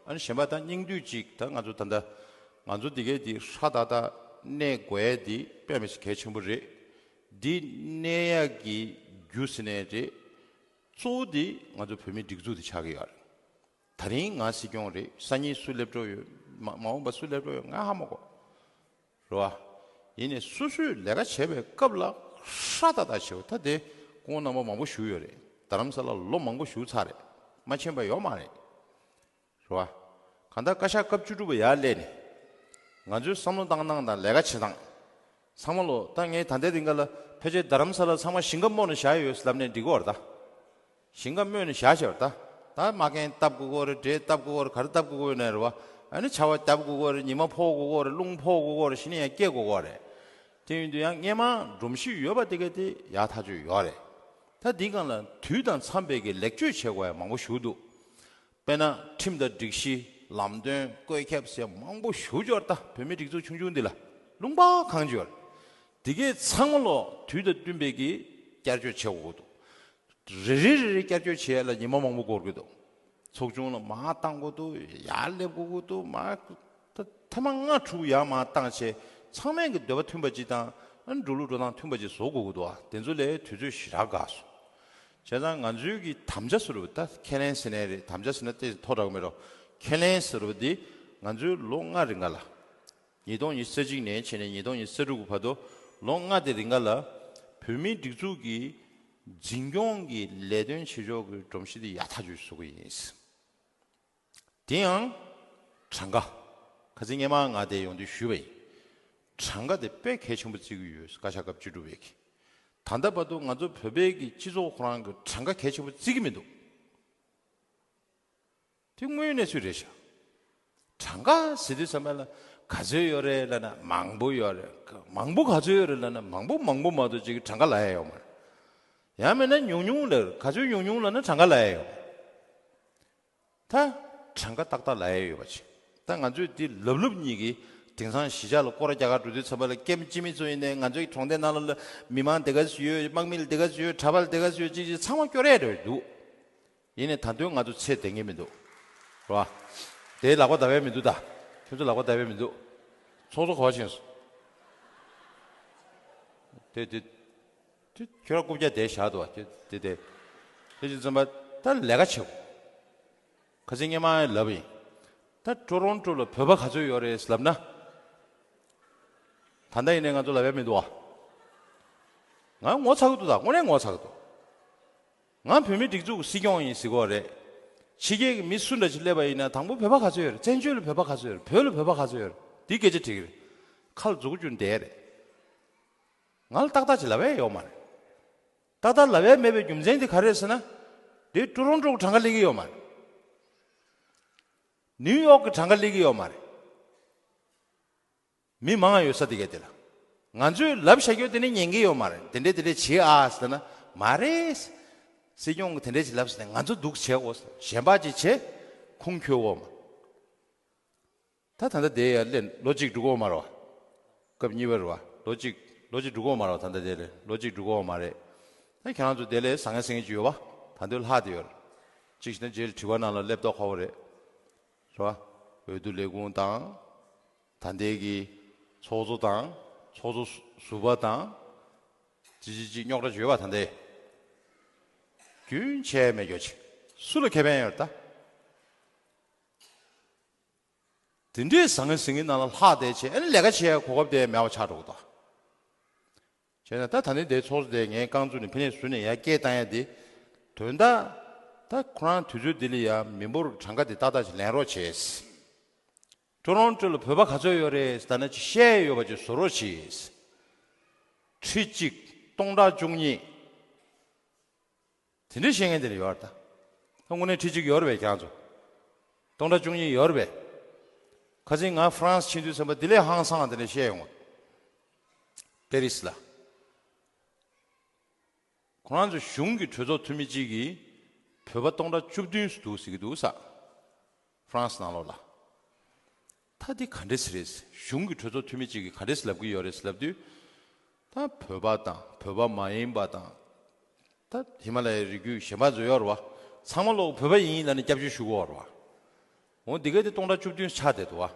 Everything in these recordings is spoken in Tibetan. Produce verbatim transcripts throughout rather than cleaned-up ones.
ཨ་ནི་གཞན་པ་ད་སྙིང་བསྡུས་ཅིག་ད་ང་ཚོ་ད་ལྟ་ང་ཚོ་འདི་གའི་འདི་ཧྲ་ཏག་ཏག་གནས་དགོས་ཡ་འདི་དཔེ་མི་སྲིད་གལ་ཆེན་པོ་རེད། འདི་གནས་ཡ་གི་རྒྱུ་ཟེར་ནའི་རེད། གཙོ་བོ་འདི་ང་ཚོ་བོད་མིའི་སྒྲིག་འཛུགས་འདི་ཆགས་ཀྱི་ཡོད་རེད། ད་རིང་ང་སྲིད་སྐྱོང་རེད། སང་ཉིན་སུ་སླེབས་འགྲོ་ཡོད། མ་མ་འོངས་པ་སུ་སླེབས་འགྲོ་ཡོད་ང་ཧ་མ་གོ། རེད་བ། ཡིན་ནའི་སོ་སོས་ལས་ཀ་བྱེད་པའི་སྐབས་ལ་ཧྲ་ཏག་ཏག་བྱེད་འོ། ད་དེ་སྐུ་ངོ་རྣམ་པ་མང་པོ་བཞུགས་ཡོད་རེད། རྡ་རམ་ས་ལ་ལོ་མང་པོ་བཞུགས་ཚར་རེད། མ་ཕྱིན་པ་ཡོད་མ་རེད། རེད་བ། གང་ལྟར་བཀའ་ཤག་སྐབས་བཅུ་དྲུག་པ་ཡར་སླེབས་ནས། ང་ཚོའི་བསམ་བློ་བཏང་སྟངས་དང་ལས་ཀ་བྱེད་སྟངས། ཚང་མ་ལོ་ད་ངས་ད་ལྟའི་རིང་ག་ལ་ཕལ་ཆེར་རྡ་རམ་ས་ལ་ཚང་མ་ཞིང་ཁ་རྨོ་ནས་བཞག་ཡོད་ལབ་ནས་འགྲིག་གི་ཡོད་རེད་ད། ཞིང་ཁ་རྨོས་ནས་བཞག་བཞག་ད། ད་མ་རྒན་བཏབ་དགོས་ཀྱི་རེད། འབྲས་བཏབ་དགོས་ཀྱི་རེད། ག་རེ་བཏབ་དགོས་ཀྱི་ཡོད་ནའི་རེད་བ། ཨ་ནི་ཆར་པ་བརྒྱབ་དགོས་ཀྱི་རེད། ཉི་མ་ཕོག་དགོས་ཀྱི་རེད། རླུང་ཕོག་དགོས་ཀྱི་རེད། གཞི་ནས་ཡང་སྐྱེ་དགོས་ཀྱི་རེད། དེ་ཡིན་དུས་ཡང་སྔས་མ་སྒྲོམ་གཞི་ཡོད་པ་དེ་ག་དེ་ཡག་ཐག་ཆོད་ཡོད་རེད། ད་འདི་སྒང་ལ་དུས་དང་འཚམས་པའི་གི་ལེགས་བཅོས་བྱེད་དགོས་ཡ་མང་པོ་ཞིག་འདུག་དཔེར་ན་ཁྲིམས་དང་སྒྲིག་གཞི། ལམ་སྟོན། བཀོད་ཁྱབ་ཟེར་མང་པོ་ཞིག་ཡོད་རེད། ད་བོད་མིའི་སྒྲིག་འཛུགས་ཆུང་ཆུང་འདི་ལ་ལུང་པ་གང་ཅི་ཡོད་རེད། འདི་གའི་ཚང་མ་ལོ་དུས་དང་བསྟུན་པའི་གི་བསྐྱར་བཅོས་བྱེད་དགོས་འདུག་རེ་རེ་རེ་རེ་བསྐྱར་བཅོས་བྱེད་ཡ་ལ་ཉི་མ་མང་པོ་འགོར་གི་འདུག་ཚོགས་ཆུང་ལ་མར་བཏང་དགོས་འདུག་ཡར་སླེབས་དགོས་ཀྱི་འདུག་མར་ཐ་ཐ་མ་ལྔ་དྲུག་ཡར་མར་བཏང་བྱས། ཚང་མས་ཀྱི་འདོད་པ་མཐུན་པ་ཅིག་དང་། ཨ་ནི་འགྲོ་ལུགས་འགྲོ་སྟངས་མཐུན་པ་ཅིག་བཟོ་དགོས་ཀྱི་འདུག་ཨ་དེ་ཚོ་ལས་དུས་ཚོད་ཞེ་དྲག་འགོར་སོང་། བྱས་ཙང་ང་ཚོའི་གི་དམ་བཅའ་ཟེར་བ་ད་ཁས་ལེན་ཟེར་ནའི་རེད། དམ་བཅའ་ཟེར་ན་ཏོག་ཙམ་མཐོ་དྲགས་མེད་རོགས། ཁས་ལེན་ཟེར་བ་འདི་ང་ཚོའི་ལོ་ལྔ་རིང་ག་ལ། ཉིས་སྟོང་ཉི་ཤུ་རྩ་གཅིག་ནས་བྱས་ནས་ཉིས་སྟོང་ཉི་ཤུ་རྩ་དྲུག་གི་བར་དུ་ལོ་ལྔ་དེ་རིང་ག་ལ་བོད་མིའི་སྒྲིག་འཛུགས་ཀྱི་འཛིན་སྐྱོང་གི་ལས་དོན་བྱེད་ཕྱོགས་ཀྱི་སྒྲོམ་གཞི་དེ་ཡག་ཐག་ཆོད་བཟོ་གི་ཡིན། དེ་ཡང་གྲངས་ཀ། ཁ་སང་སྔས་མ་ང་དེ་ཡོང་དུས་ཞུས་པ་ཡིན། གྲངས་ཀ་དེ་དཔེ་གལ་ཆེན་པོ་བརྩི་གི་ཡོད། བཀའ་ཤག་སྐབས་བཅུ་དྲུག་པའི་གི། ད་ལྟ་བར་དུ་ང་ཚོ་བོད་པའི་གི་སྤྱི་ཚོགས་ཁོ་རང་གི་གྲངས་ཀ་གལ་ཆེན་པོ་བརྩི་གི་མི་འདུག་དེ་དངོས་ཡོད་གནས་ཚུལ་རེད་ཤག་གྲངས་ཀ་ཟེར་དུས་ཙམ་པ་ལ་ག་ཚོད་ཡོད་རེད་ལབ་ན་མང་པོ་ཡོད་རེད། མང་པོ་ག་ཚོད་ཡོད་རེད་ལབ་ན་མང་པོ་མང་པོ་མ་གཏོགས་ཅིག་གྲངས་ཀ་ལབ་ཡ་ཡོད་མ་རེད། ཡང་མིན་ན་ཉུང་ཉུང་ལབ། ག་ཚོད་ཉུང་ཉུང་ལབ་ན་གྲངས་ཀ་ལབ་ཡ་ཡོད་མ་རེད། ད་གྲངས་ཀ་ཏག་ཏག་ལབ་ཡ་ཡོད་པ་ཅིག་ད་ང་ཚོས་འདི་ལབ་ལབ་གཉིས་ཀྱིས་དེང་སང་གཞིས་ཆགས་ལ་སྐོར་ར་རྒྱག་གར་འགྲོ་དུས་ཙམ་པ་ལ་སྐྱེ་སྐྱེ་མི་ཚོ་ཡིན་ནའི་ང་ཚོའི་གྲོང་སྡེ་ནང་ལ་མི་མང་དེ་ག་ཚོད་ཡོད། དམག་མི་ལ་དེ་ག་ཚོད་ཡོད། གྲྭ་པ་ལ་དེ་ག་ཚོད་ཡོད། ཅིག་ཅིག་ཚང་མ་སྐྱོར་ཡ་འདྲ་བོ་འདུག་ཡིན་ནའི་ད་དུང་ང་ཚོ་ཚེ་བསྡད་ངེས་མི་འདུག་རེད་བ། དེའི་ལག་པ་བརྡབ་ཡ་མི་འདུག་ད་ཁྱོད་ཚོ་ལག་པ་བརྡབ་ཡ་མི་འདུག་ཚོགས་གཙོ་ག་པར་ཕྱིན་སོང་། དེ་དེ་དེ་ཁྱོད་རང་རྐུབ་བཀྱག་དེ་བཞག་འདུག་བ། དེ་དེ་དེ་དེ་ཅི་ཙམ་པ་ད་ལས་ཀ་བྱེད་དགོས། ཁ་སང་སྔས་མ་ལབ་ཡིན། ད་ཀྲོ་རོན་ཀྲོ་ལ་བོད་པ་ག་ཚོད་ཡོད་རེད་ལབ་ན། ད་ལྟ་ཡིན་ནའི་ང་ཚོ་ལབ་ཡ་མི་འདུག་བ། ང་ངོ་ཚ་གི་འདུག་ད་དངོས་གནས་ངོ་ཚ་གི་འདུག་ང་བོད་མི་སྒྲིག་འཛུགས་སྲིད་སྐྱོང་ཡིན་ཟེར་གོ་རེད། ཕྱི་རྒྱལ་གྱི་མི་སུ་འདྲ་ཞིག་སླེབས་པ་ཡིན་ན་དང་པོ་བོད་པ་ག་ཚོད་ཡོད་རེད། བཙན་བྱོལ་ལ་བོད་པ་ག་ཚོད་ཡོད་རེད། བོད་ལ་བོད་པ་ག་ཚོད་ཡོད་རེད། འདི་སྐད་ཆ་དྲིས་ཀྱི་རེད། ཁ་ལ་མཛུབ་གུ་བཅུག་བསྡད་རེད། ང་ལ་ཏག་ཏག་ཅིག་ལབ་ཡ་ཡོད་མ་རེད། ཏག་ཏག་ལབ་ཡ་མེད་པའི་རྒྱུ་མཚན་དེ་ག་རེ་རེད་ཟེར་ན། དེ་ཀྲོ་རོན་ཀྲོ་གི་གྲངས་ཀ་སླེབས་ཀྱི་ཡོད་མ་རེད། ནིའུ་ཡོག་གི་གྲངས་ཀ་སླེབས་ཀྱི་ཡོད་མ་རེད། མི་མང་ང་ཡོད་ས་དེ་ག་དེ་ལ། ང་ཚོས་ལབ་བཞག་རྒྱུ་དེ་ནི་ཉན་གྱི་ཡོད་མ་རེད། དེ་འདྲས་དེ་འདྲས་བྱེད་ཨ་ཟེར་ན་མ་རེད། སྲིད་སྐྱོང་གི་དེ་འདྲས་ཅིག་ལབ་ཟེར་ནས་ང་ཚོ་སྡུག་བྱེད་དགོས། གཞན་པ་ཅིག་བྱེད། ཁུངས་འཁྱོལ་འོག་མ། ད་ད་ལྟ་དེ་ཡར་སླེབས་ལོ་གཅིག་འགྲོ་གི་ཡོད་མ་རེད་བ། སྐབས་གཉིས་པ་རེད་བ། ལོ་གཅིག་ལོ་གཅིག་འགྲོ་གི་ཡོད་མ་རེད་བ། ད་ལྟ་དེ་ལས་ལོ་གཅིག་འགྲོ་གི་ཡོད་མ་རེད། ད་ཁྱེད་རང་ཚོ་དེ་ལས་བཟང་ངན་སེང་གེ་ཅིག་ཡོད་བ། ད་འདོད་ལྷག་བསྡད་ཡོད་རེད། གཅིག་བྱས་ན་རྗེས་ལ་དྲི་བ་ནང་ལ་སླེབས་མདོག་ཁ་པོ་རེད། རེད་བ། འོས་བསྡུ་ལས་ཁུངས་དང་། ད་ལྟའི་གི་ཚོགས་གཙོ་དང་ཚོགས་གཙོ་ཟུར་པ་དང་། ཅི་ཅི་ཅི་རྙོག་དྲ་ཅིག་ཡོད་བ། ད་ལྟའི་རྒྱུན་ཆད་མེད་རྒྱུ་ཅིག་སུ་ལ་ཁེ་ཕན་ཡོད་ད། དེ་འདྲའི་བཟང་ངན་སེང་གེ་ནང་ལ་ལྷག་བསྡད་བྱས། ཨ་ནི་ལས་ཀ་བྱེད་ཡ་གོ་སྐབས་དེ་མེད་པ་ཆགས་འགྲོ་གི་འདུག་བྱས་ན་ད་ད་ནི་དེ་ཚོགས་གཙོ་དེ་ངས་རྐང་བཙུགས་ནས་ཕ་ནས་ཟུར་ནས་ཡར་སྐད་བཏང་ཡ་དེ། དོན་དག་ད་ཁོ་རང་དུས་ཚོད་འདི་ལ་ཡ་མི་འབོར་གྲངས་ཀ་དེ་ཏག་ཏག་ཅིག་ལེན་རོགས་བྱས། ཀྲོ་རོན་ཀྲོ་ལ་བོད་པ་ག་ཚོད་ཡོད་རེད་ཟེར་ན་ཅིག་བཤད་ཡ་ཡོད་པ་ཅིག་བཟོ་རོགས་བྱས། ཁྲི་གཅིག་སྟོང་ཕྲག་བཅུ་གཉིས། དེ་འདྲའི་བཤད་མཁན་དེ་འདྲ་ཡོད་རེད་ད། ད་དངོས་གནས་ཁྲི་གཅིག་ཡོད་རེད་པས་ཁྱེད་རང་ཚོ། སྟོང་ཕྲག་བཅུ་གཉིས་ཡོད་རེད་པས། ཁ་སང་ང་ཧྥ་རན་སི་ཕྱིན་དུས་ཙམ་པ་དེ་ལས་ཧང་སང་དེ་འདྲ་བཤད་ཡོང་ངོ་། པེ་རི་སི་ལ། ཁོ་རང་ཚོ་གཞུང་གི་གྲོས་ཚོགས་འཐུས་མི་གཅིག་གིས་བོད་པ་སྟོང་ཕྲག་བཅུ་བདུན་འདུག་ཟེར་གྱི་འདུག་ས། ཧྥ་རན་སི་ནང་ལོགས་ལ། ད་འདི་ག་འདྲས་རེད། གཞུང་གི་གྲོས་ཚོགས་འཐུས་མི་གཅིག་གིས་ག་འདྲས་ལབ་ཀྱི་ཡོད་རེད་ལབ་དུས། ད་བོད་པ་དང་བོད་པ་མ་ཡིན་པ་དང་། ད་ཧི་མ་ལ་ཡའི་རི་རྒྱུད་གཞན་པ་ཚོ་ཡོད་རེད་བ། ཚང་མ་ལོག་བོད་པ་ཡིན་ལབ་ནས་སྐྱབས་བཅོལ་ཞུ་གི་ཡོད་རེད་བ། འོ་འདི་ག་དེ་སྟོང་ཕྲག་བཅུ་བདུན་ཆགས་བསྡད་འདུག་བ།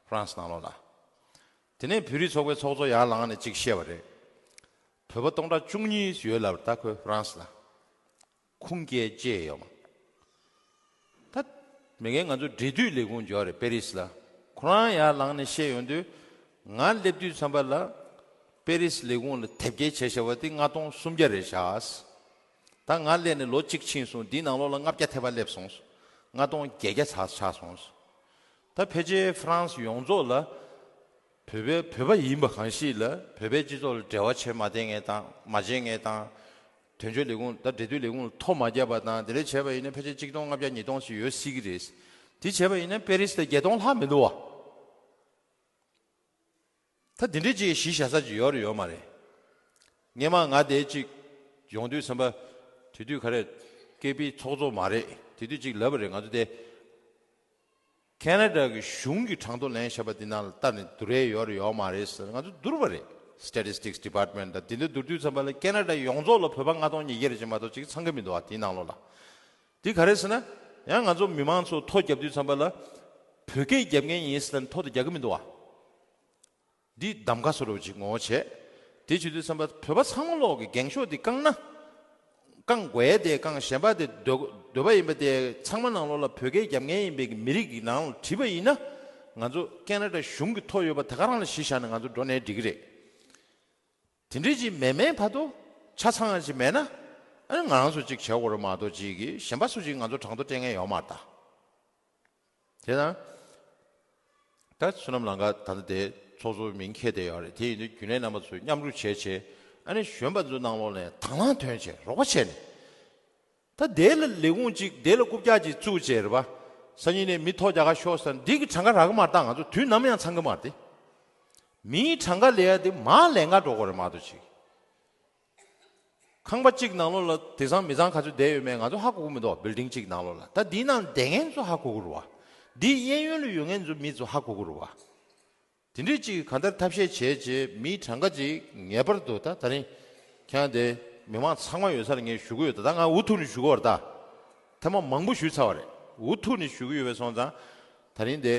ཧྥ་རན་སི་ནང་ལོགས་ལ། དེ་ནས་བོད་རིགས་ཚོགས་པའི་ཚོགས་གཙོ་ཡར་ལངས་ནས་ཅིག་བཤད་པ་རེད། བོད་པ་སྟོང་ཕྲག་བཅུ་གཉིས་ཡོད་ལབ་ད་ཁོས་ཧྥ་རན་སི་ལ། ཁུངས་སྐྱེལ་བཅས་ཡོད་མ། ད་མི་ངན་ང་ཚོ་འབྲེལ་མཐུད་ལས་ཁུངས་འབྱོར་རེད་པེ་རི་སི་ལ། ཁོ་རང་ཡར་ལངས་ནས་བཤད་ཡོང་དུས། ང་སླེབས་དུས་ཙམ་པ་ལ་པེ་རི་སི་ལས་ཁུངས་ལ་དེབ་སྐྱེལ་བྱས་བཞག་པ་དེ་ལྔ་སྟོང་སུམ་བརྒྱ་རེད་བཞག་ད་ང་སླེབས་ནས་ལོ་གཅིག་ཕྱིན་སོང་འདིའི་ནང་ལོགས་ལ་ལྔ་བརྒྱ་ཐེབས་པ་སླེབས་སོང་། ལྔ་སྟོང་བརྒྱད་བརྒྱ་ཚར་ཆགས་སོང་། ད་ཕལ་ཆེར་ཧྥ་རན་སི་ཡོངས་རྫོགས་ལ། བོད་པའི་བོད་པ་ཡིན་པ་གང་ཞིག་ལ་བོད་པའི་སྤྱི་ཚོགས་ལ་འབྲེལ་བ་བྱེད་མ་བསྡད་མཁན་དང་མ་བྱེད་མཁན་དང་། དོན་གཅོད་ལས་ཁུངས་ད་འབྲེལ་མཐུད་ལས་ཁུངས་ལ་ཐོ་མ་བརྒྱབ་པ་དང་དེ་འདྲ་བྱས་པ་ཡིན་ན་ཕལ་ཆེར་གཅིག་སྟོང་ལྔ་བརྒྱ་ཉིས་སྟོང་ཞིག་ཡོད་སྲིད་ཀྱི་རེད། དེ་བྱས་པ་ཡིན་ན་པེ་རི་སི་ལ་བརྒྱད་སྟོང་ལྷག་མི་འདུག་བ། ད་དེ་འདྲའི་ཅིག་གཞི་བཞག་ས་ཅིག་ཡོད་རེད་ཡོད་མ་རེད། སྔས་མ་ང་དེ་ཅིག་ཡོང་དུས་ཙམ་པ། དེ་དུས་ག་རེ། ཀེ་པི་ཚོགས་གཙོ་མ་རེད། དེ་དུས་ཅིག་ལབ་པ་རེད་ང་ཚོ་དེ། ཁེ་ན་ཌ་གི་གཞུང་གི་གྲངས་ཐོ་ལེན་བཞག་པ་དེ་ནང་ལ་ལྟ་ནས་བསྡུར་ཡས་ཡོད་རེད་ཡོད་མ་རེད་ཟེར་ང་ཚོ་བསྡུར་བ་རེད། Statistics Department དང་དེ་འདྲ་བསྡུར་དུས་ཙམ་པ་ལ་ཁེ་ན་ཌ་ཡོངས་རྫོགས་ལ་བོད་པ་ལྔ་སྟོང་ཉིས་བརྒྱ་རེ་ཅིག་མ་གཏོགས་ཅིག་ཚང་གི་མི་འདུག་བ་དེའི་ནང་ལོགས་ལ། དེ་ག་རེ་ཟེར་ན། ཡང་ང་ཚོ་མི་མང་ཚོ་ཐོ་རྒྱབ་དུས་ཙམ་པ་ལ། བོད་སྐད་རྒྱབ་མཁན་ཡིན་ཟེར་ན་ཐོ་དེ་རྒྱག་གི་མི་འདུག་བ། འདི་གདམ་ག་བཟོ་འདྲ་ཅིག་ངོ་བྱས། དེ་བྱེད་དུས་ཙམ་པ་བོད་པ་ཚང་མ་ལོག་གི་འགེངས་ཤོག་འདི་བཀང་ན། བཀང་དགོས་ཡས་དེ་བཀང་གཞན་པ་དེ་འདོད་འདོད་པ་ཡིན་པ་དེ་ཚང་མ་ནང་ལོགས་ལ་བོད་སྐད་རྒྱབ་མཁན་ཡིན་པའི་མི་རིགས་ཀྱི་ནང་ལ་བྲིས་པ་ཡིན་ན། ང་ཚོ་ཁེ་ན་ཌ་གཞུང་གི་ཐོ་ཡོད་པ་དེ་ག་རང་ལ་གཞི་བཞག་ནས་ང་ཚོ་འགྲོ་ནའི་འགྲིག་གི་རེད། དེ་འདྲའི་ཅིག་མེད་མེད་བར་དུ་ཆ་ཚང་ཡང་ཅིག་མེད་ན། ཨ་ནི་ང་རང་ཚོ་ཅིག་བྱེད་དགོས་རེད་མ་གཏོགས་ཅིག་གིས་གཞན་པ་སུ་ཅིག་ང་ཚོ་དྲང་དོ་སྤྲད་མཁན་ཡོད་མ་རེད་ད། དེ་ན། ད་བསོད་ནམས་ལང་ཀ་ད་ལྟ་དེ་ཚོགས་གཙོའི་མིང་འཁྱེར་བསྡད་ཡོད་རེད་དེ་ཡིན་དུས་རྒྱུན་ལས་རྣམ་པ་ཚོས་མཉམ་རུབ་བྱས་བྱས་ཨ་ནི་གཞོན་པ་ཚོའི་ནང་ལོགས་ནས་དང་བླངས་ཐོན་བྱས་རོགས་པ་བྱས་ནས། ད་དེ་ལ་ལས་ཁུངས་གཅིག་དེ་ལ་རྐུབ་བཀྱག་གཅིག་བཙུགས་བྱས་རེད་པ། སང་ཉིན་ནས་མི་ཐོ་རྒྱག་ག་ཤོག་ཟེར་ན་འདི་གི་གྲངས་ཀ་རག་གི་མ་རེད་ད་ང་ཚོ་དུས་ནམ་ཡང་ཚང་གི་མ་རེད་དེ། མིའི་གྲངས་ཀ་ལས་ཡ་དེ་མར་ལེན་ག་འགྲོ་དགོས་རེད་མ་གཏོགས་ཅིག་ཁང་པ་གཅིག་ནང་ལོགས་ལ་དེང་སང་མི་ཚང་ག་ཚོད་བསྡད་ཡོད་མེད་ང་ཚོ་ཧ་གོ་གི་མི་འདུག་བ། བིལ་ཌིང་གཅིག་ནང་ལོགས་ལ་ད་འདིའི་ནང་བསྡད་མཁན་ཚོ་ཧ་གོ་གི་རེད་བ། འདིའི་གཡས་གཡོན་ལ་ཡོད་མཁན་ཚོ་མི་ཚོ་ཧ་གོ་གི་རེད་བ། དེ་འདྲས་ཅིག་གང་ལྟར་ཐབས་ཤེས་བྱས་རྗེས་མིའི་གྲངས་ཀ་ཅིག་ངེས་པར་དུ་ད་ད་རིང་ཁྱེད་རང་དེ་མི་མང་ཚང་མ་ཡོད་ས་ལ་ངས་ཞུ་གི་ཡོད་ད། ད་ང་འུ་ཐུག་ནས་ཞུ་གི་ཡོད་རེད་ད། ཐེངས་མ་མང་པོ་ཞུས་ཚར་བ་རེད། འུ་ཐུག་ནས་ཞུ་གི་ཡོད་པས་སོང་ཙང་། ད་རིང་དེ།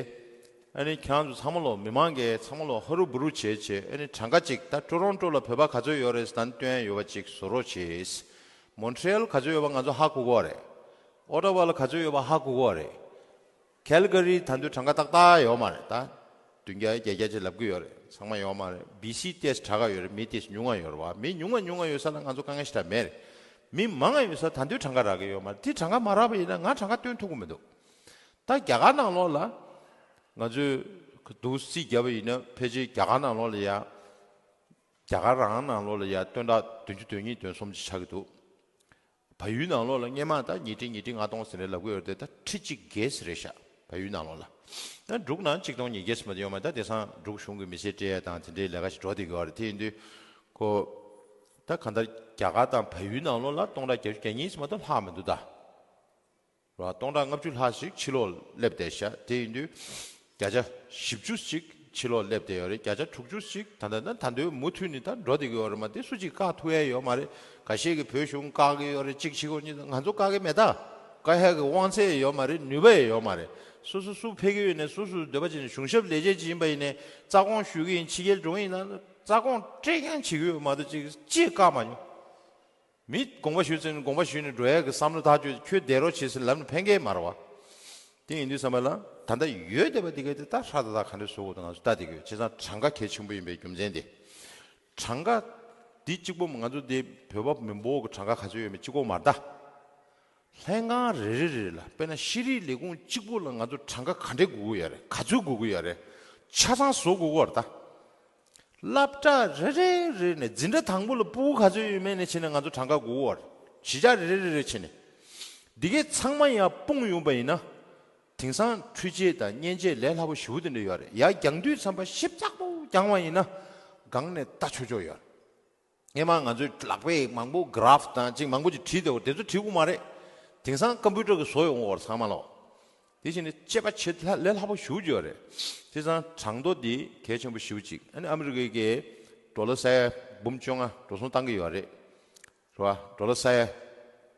ཨ་ནི་ཁྱེད་རང་ཚོ་ཚང་མ་ལོ་མི་མང་གིས་ཚང་མ་ལོ་ཧ་རུ་བུ་རུ་བྱས་བྱས་ཨ་ནི་གྲངས་ཀ་ཅིག་ད་ཊོ་རོན་ཊོ་ལ་བོད་པ་ག་ཚོད་ཡོད་རེད་ཟེར་ད་སྟོན་ཡ་ཡོད་པ་ཅིག་བཟོ་རོགས་བྱས། མོན་ཊི་རི་ཡལ་ག་ཚོད་ཡོད་པ་ང་ཚོ་ཧ་གོ་གི་ཡོད་རེད། ཨོ་ཊ་ཝ་ལ་ག་ཚོད་ཡོད་པ་ཧ་གོ་གི་ཡོད་རེད། ཁལ་ག་རི་ད་དུང་གྲངས་ཀ་ཏག་ཏག་ཡོད་མ་རེད་ད། བདུན་བརྒྱ་བརྒྱད་བརྒྱ་ཅིག་ལབ་ཀྱི་ཡོད་རེད། ཚང་མ་ཡོད་མ་རེད། བི་སི་ཏོག་ཙམ་དྲག་ག་ཡོད་རེད། མི་ཏོག་ཙམ་ཉུང་ང་ཡོད་རེད་བ། མི་ཉུང་ང་ཉུང་ང་ཡོད་ས་ལ་ང་ཚོ་དཀའ་ངལ་ཞེ་དྲག་མེད་རེད། མི་མང་ང་ཡོད་ས་ད་དུང་གྲངས་ཀ་རག་གི་ཡོད་མ་རེད། དེ་གྲངས་ཀ་མ་རག་པ་ཡིན་ན་ང་གྲངས་ཀ་སྟོན་ཐུབ་ཀྱི་མི་འདུག་ད་རྒྱ་གར་ནང་ལོགས་ལ་ང་ཚོས་འདུག་རྩིས་བརྒྱབ་པ་ཡིན་ན་ཕལ་ཆེར་རྒྱ་གར་ནང་ལོགས་ལ་ཡ། རྒྱ་གར་རང་ནང་ལོགས་ལ་ཡ་སྟོང་ཕྲག་བདུན་ཅུ་དོན་གཉིས་དོན་གསུམ་ཅིག་ཆགས་ཀྱི་འདུག་བལ་ཡུལ་ནང་ལོགས་ལ་སྔས་མ་ད་ཉིས་ཁྲི་ཉིས་ཁྲི་ལྔ་སྟོང་ཟེར་ནས་ལབ་ཀྱི་ཡོད་རེད་དེ་ད་ཁྲི་གཅིག་བརྒལ་ཟེར་རེད་ཤག་བལ་ཡུལ་ནང་ལོགས་ལ། ད་འབྲུག་ནང་གཅིག་སྟོང་ཉིས་བརྒྱ་ཟེར་མ་དེ་ཡོད་མ་རེད། ད་དེང་སང་འབྲུག་གཞུང་གི་མི་སེར་སྤྲད་ཡ་དང་དེ་འདྲའི་ལས་ཀ་ཞིག་འགྲོ་བསྡད་ཀྱི་ཡོད་རེད། དེ་ཡིན་དུས་ཁོ། ད་གང་ལྟར་རྒྱ་གར་དང་བལ་ཡུལ་ནང་ལོགས་ལ་སྟོང་ཕྲག་བརྒྱད་ཅུ་གྱ་གཉིས་ཟེར་མ་གཏོགས་ལྷག་མི་འདུག་ད། ར་སྟོང་ཕྲག་ལྔ་བཅུ་ལྷག་ཞིག་ཕྱི་ལོགས་སླེབས་བསྡད་ཤག་དེ་ཡིན་དུས་བརྒྱ་ཆ་བཞི་བཅུ་ཞིག་ཕྱི་ལོགས་སླེབས་བསྡད་ཡོད་རེད། བརྒྱ་ཆ་དྲུག་ཅུ་ཞིག་ད་ལྟ་ན་ད་དུང་མུ་མཐུད་ནས་ད་འགྲོ་བསྡད་ཀྱི་ཡོད་རེད་མ་གཏོགས་སུ་གཅིག་བཀག་ཐུབ་ཡ་ཡོད་མ་རེད། ཁ་ཤས་ཀྱིས་བོད་གཞུང་བཀག་གི་ཡོད་རེད། གཅིག་བྱེད་དགོས་གཉིས་ང་ཚོ་བཀག་གི་མེད་ད། བཀག་ཡ་གི་དབང་ཚད་ཡོད་མ་རེད། ནུས་པ་ཡང་ཡོད་མ་རེད། སོ་སོ་སུ་ཕེབས་ཀྱི་ཡོད་ནས་སོ་སོས་འདོད་པ་བྱས་ནས་གཞུང་ཞབས་ལས་བྱེད་ཅིག་ཡིན་པ་ཡིན་ནས་རྩ་དགོངས་ཞུ་གི་ཡིན། ཕྱི་རྒྱལ་འགྲོ་གི་ཡིན་ན་རྩ་དགོངས་སྤྲད་རྐྱང་བྱེད་ཀྱི་ཡོད་མ་གཏོགས་ཅིག་ཅིག་བཀག་མ་མྱོང་། མི་དགོངས་པ་ཞུས་ཚེ་ནི་དགོངས་པ་ཞུས་ནས་འགྲོ་ཡ་གི་བསམ་བློ་ཐག་ཆོད་ཁྱོད་བསྡད་རོགས་བྱེད་ཟེར་ལབ་ནས་ཕན་གྱི་མ་རེད་བ། དེ་ཡིན་དུས་ཙམ་པ་ལ་ད་ལྟ་ཡོད་བསྡད་པ་འདི་ག་དེ་ད་ཧྲ་ད་ད་ག་འདྲ་བཟོ་དགོས་ད་ང་ཚོ་ལྟ་བསྡད་ཀྱི་ཡོད། བྱས་ཙང་གྲངས་ཀ་གལ་ཆེན་པོ་ཡིན་པའི་རྒྱུ་མཚན་དེ། གྲངས་ཀ་འདི་གཅིག་པོ་ང་ཚོ་འདི་བོད་པ་མི་འབོར་གྱི་གྲངས་ཀ་ག་ཚོད་ཡོད་མེད་གཅིག་པོ་མ་རེད་ད། ལྷན་ཁང་རེ་རེ་རེ་ལ་དཔེར་ན་ཤེས་རིག་ལས་ཁུངས་གཅིག་པོ་ལ་ང་ཚོ་གྲངས་ཀ་ག་འདྲས་དགོས་ཀྱི་ཡོད་རེད། ག་ཚོད་དགོས་ཀྱི་ཡོད་རེད། ཆ་ཚང་བཟོ་དགོས་ཀྱི་ཡོད་རེད་ད། སློབ་གྲྭ་རེ་རེ་རེ་ནས་འཛིན་གྲྭ་དང་པོ་ལ་ཕྲུ་གུ་ག་ཚོད་ཡོད་མེད་ནས་བྱས་ནས་ང་ཚོ་གྲངས་ཀ་དགོས་ཀྱི་ཡོད་རེད། གཞིས་ཆགས་རེ་རེ་རེ་རེ་བྱས་ནས། འདི་གའི་ཚང་མ་ཡང་སྤུངས་ཡོང་པ་ཡིན་ན། དེང་སང་འཕྲུལ་ཆས་དང་མཉེན་ཆས་ལས་སླ་པོ་ཞེ་པོ་དེ་འདྲ་ཡོད་རེད། ཡར་རྒྱང་མདུད་ཚན་པ་ཞིབ་ཚགས་པོ་རྒྱང་བ་ཡིན་ན། སྒང་ནས་ལྟ་ཆོག་ཆོག་ཡོད་རེད། སྔས་མ་ང་ཚོའི་ལག་པས་མང་པོ་གྷ་ར་ཕ་དང་ཅིག་མང་པོ་ཅིག་བྲིས་བསྡད་ཡོད་རེད། དེ་ཚོ་བྲིས་དགོས་མ་རེད། དེང་སང་ཀམ་པུ་ཊར་གྱིས་བཟོ་ཡོང་གི་ཡོད་རེད་ཚང་མ་ལོ། དེ་བཞིན་དཔྱད་པ་བྱེད་ལས་སླ་པོ་ཞེ་པོ་ཅིག་ཡོད་རེད། དེ་ཙང་གྲངས་ཐོ་འདི་གལ་ཆེན་པོ་ཞེ་པོ་ཅིག་ཨ་ནི་ཨ་མི་རི་ཀའི་ཌོ་ལར་ས་ཡ་འབུམ་བཅོ་ལྔ་འགྲོ་སོང་བཏང་གི་ཡོད་རེད། རེད་བ། ཌོ་ལར་ས་ཡ།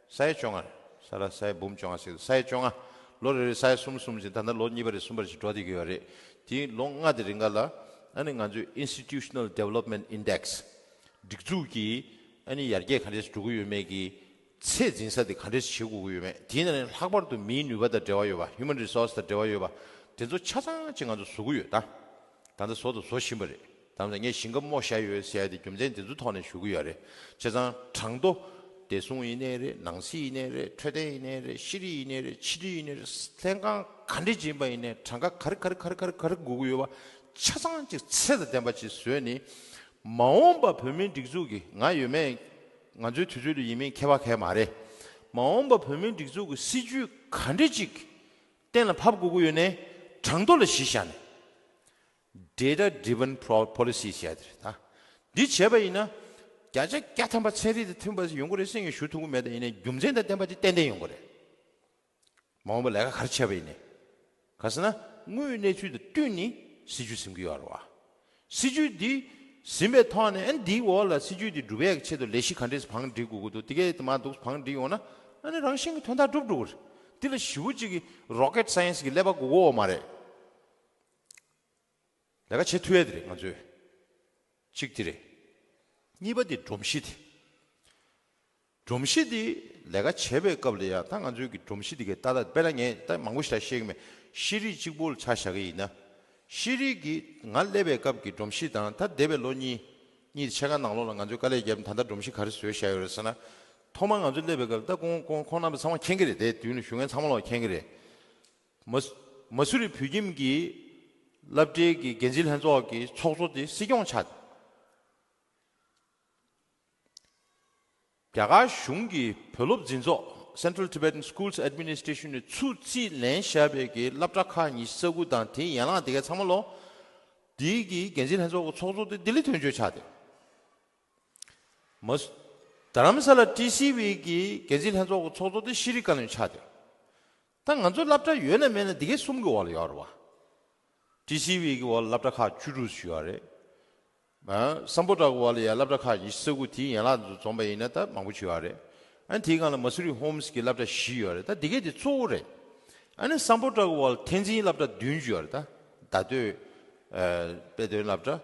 ས་ཡ་བཅོ་ལྔ། ས་ལ་ས་ཡ་འབུམ་བཅོ་ལྔ་ཟེར་ས་ཡ་བཅོ་ལྔ། ལོ་རེ་རེ་ས་ཡ་གསུམ་གསུམ་ཅིག་ད་ལྟ་ལོ་གཉིས་པ་རེད་གསུམ་པ་རེད་ཅིག་འགྲོ་བསྡད་ཀྱི་ཡོད་རེད། དེ་ལོ་ལྔ་དེ་རིང་ག་ལ་ཨ་ནི་ང་ཚོའི་Institutional Development Index། སྒྲིག་འཛུགས་ཀྱི་ཨ་ནི་ཡར་རྒྱས་ག་འདྲས་འགྲོ་གི་ཡོད་མེད་ཀྱི་ཚད་འཛིན་ས་དེ་ག་འདྲས་བྱེད་དགོས་ཀྱི་ཡོད་མེད། དེའི་ནང་ནས་ལྷག་པར་དུ་མིའི་ནུས་པ་དང་འབྲེལ་བ་ཡོད་པ། Human Resource དང་འབྲེལ་བ་ཡོད་པ་དེ་ཚོ་ཆ་ཚང་ཅིག་ང་ཚོ་བཟོ་གི་ཡོད་ད། ད་ལྟ་བཟོ་དང་བཟོ་བཞིན་པ་རེད། ད་ལྟ་ངས་ཞིང་ཁ་རྨོ་བཞག་ཡོད་ཟེར་ཡ་དེ་རྒྱུ་མཚན་དེ་ཚོའི་ཐོག་ནས་ཞུ་གི་ཡོད་རེད། བྱས་ཙང་གྲངས་ཐོ། བདེ་སྲུང་ཡིན་ནའི་རེད། ནང་སྲིད་ཡིན་ནའི་རེད། འཕྲོད་བསྟེན་ཡིན་ནའི་རེད། ཕྱི་དྲིལ་ཡིན་ནའི་རེད། ཕྱི་དྲིལ་ཡིན་ནའི་རེད། ལྷན་ཁང་ག་འདྲས་ཅིག་ཡིན་པ་ཡིན་ནའི་གྲངས་ཀ་ག་རེ་ག་རེ་ག་རེ་ག་རེ་དགོས་ཀྱི་ཡོད་པ་ཆ་ཚང་ཅིག་ཚད་དང་ལྡན་པ་ཅིག་བཟོས་ནས། མ་འོངས་པ་བོད་མིའི་སྒྲིག་འཛུགས་ཀྱི་ང་ཡོད་མེད། ང་ཚོའི་དུས་ཚོད་དུ་ཡིན་མིན་ཁྱད་པར་གང་ཡང་མ་རེད། མ་འོངས་པ་བོད་མིའི་སྒྲིག་འཛུགས་ཀྱི་སྲིད་ཇུས་ག་འདྲས་ཅིག་གཏན་ལ་ཕབ་དགོས་ཀྱི་ཡོད་ནའི་གྲངས་ཐོ་ལ་གཞི་བཞག་ནས། Data Driven Pro- Policy ཞེས་ཡ་དེ་རེད་ད། འདི་བྱས་པ་ཡིན་ན། བརྒྱ་ཆ་བརྒྱ་ཐམ་པ་ཚན་རིག་དང་མཐུན་པ་ཞིག་ཡོང་གི་རེད་ཟེར་ངས་ཞུ་ཐུབ་ཀྱི་མེད། ད་ཡིན་ནའི་རྒྱུ་མཚན་དང་ལྡན་པ་དེ་ཏན་ཏན་ཡོང་གི་རེད། མ་འོངས་པ་ལས་ཀ་ག་རེ་བྱས་པ་ཡིན་ནའི། ག་ཟེར་ན། དངོས་ཡོད་གནས་ཚུལ་དང་བསྟུན་ནས་སྲིད་ཇུས་འཛིན་གྱི་ཡོད་རེད་བ། སྲིད་ཇུས་འདི་ཟིན་པའི་ཐོག་ནས་ཨ་ནི་འདིའི་འོག་ལ་སྲིད་ཇུས་འདི་འགྲུབ་ཡག་གི་ཆེད་དུ་ལས་གཞི་ག་འདྲས་བང་སྒྲིག་དགོས་ཀྱི་འདུག་དེ་གས་དེ་མ་འདུག་བང་སྒྲིག་ཡོང་ན་ཨ་ནི་རང་བཞིན་གྱི་དོན་དག་འགྲུབ་འགྲོ་གི་རེད། འདི་ལ་ཞེ་པོ་ཅིག་གི་rocket science གི་ཀླད་པ་དགོས་ཀྱི་ཡོད་མ་རེད། ལས་ཀ་བྱེད་ཐུབ་ཡ་དེ་རེད་ང་ཚོས། གཅིག་དེ་རེད། གཉིས་པ་དེ་སྒྲོམ་གཞི་དེ། སྒྲོམ་གཞི་དེ་ལས་ཀ་བྱེད་པའི་སྐབས་ལ་ཡ་ད་ང་ཚོའི་གི་སྒྲོམ་གཞི་དེ་གའི་ཏག་ཏག་དཔེར་ན་ངས་ད་མང་པོ་ཞིག་ལ་བཤད་གི་མེད། ཤེས་རིག་གཅིག་པུ་ལ་ཆ་བཞག་གི་ཡིན་ན། ཤེས་རིག་གི་ང་སླེབས་པའི་སྐབས་ཀྱི་སྒྲོམ་གཞི་དང་ད་འདས་པའི་ལོ་གཉིས། གཉིས་ཕྱེད་ཀ་ནང་ལོགས་ལ་ང་ཚོས་དཀའ་ལས་བརྒྱབ་ད་ལྟ་སྒྲོམ་གཞི་ག་རེ་བཟོས་བཞག་ཡོད་རེད་ཟེར་ན། ཐོག་མར་ང་ཚོ་སླེབས་པའི་སྐབས་ད་ཁོང་ཁོང་ཁོང་རྣམ་པ་ཚང་མ་མཁྱེན་གི་རེད། དེ་དུས་ནས་ཞུ་མཁན་ཚང་མ་ལོག་མཁྱེན་གི་རེད། མ་མ་སུ་རི་བོད་ཁྱིམ་གྱི་སློབ་གྲྭའི་གི་འགན་འཛིན་ལྷན་ཚོགས་ཀྱི་ཚོགས་གཙོ་དེ་སྲིད་སྐྱོང་ཆགས། རྒྱ་གར་གཞུང་གི་བོད་སློབ་འཛིན་ཚོགས་Central Tibetan Schools Administration ནས་ཚུར་རྩིས་ལེན་བཞག་པའི་གི་སློབ་གྲྭ་ཁག་ཉི་ཤུ་རྩ་དགུ་དང་དེའི་ཡན་ལག་དེ་གའི་ཚང་མ་ལོ། དེའི་གི་འགན་འཛིན་ལྷན་ཚོགས་ཀྱི་ཚོགས་གཙོ་དེ་ལྡི་ལི་དོན་གཅོད་ཆགས་ཏེ། མ་སུ། རྡ་རམ་ས་ལ་ཊི་སི་ཝི་གི་འགན་འཛིན་ལྷན་ཚོགས་ཀྱི་ཚོགས་གཙོ་དེ་ཤེས་རིག་བཀའ་བློན་ཆགས་ཏེ། ད་ང་ཚོ་སློབ་གྲྭ་ཡོད་ན་མེད་ན་འདི་གའི་གསུམ་གྱི་འོག་ལ་ཡོད་རེད་བ། ཊི་སི་ཝི་གི་འོག་ལ་སློབ་གྲྭ་ཁག་བཅུ་དྲུག་ཞིག་ཡོད་རེད། ཨ། སམ་བྷོ་ཊ་གི་འོག་ལ་ཡ་སློབ་གྲྭ་ཁག་ཉི་ཤུ་རྩ་དགུ་དེའི་ཡན་ལག་འཛོམས་པ་ཡིན་ན་ད་མང་པོ་ཞིག་ཡོད་རེད། ཨ་ནི་དེའི་སྒང་ལ་མ་སུ་རི་ཧོམ་སི་གི་སློབ་གྲྭ་བཞི་ཡོད་རེད། ད་འདི་གའི་དེ་གཙོ་བོ་རེད། ཨ་ནི་སམ་བྷོ་ཊ་གི་འོག་ལ་ཐེན་ཙིན་སློབ་གྲྭ་བདུན་ཅིག་ཡོད་རེད་ད། མདའ་སྟོད། ཨ། དཔེ་སྟོན་སློབ་གྲྭ།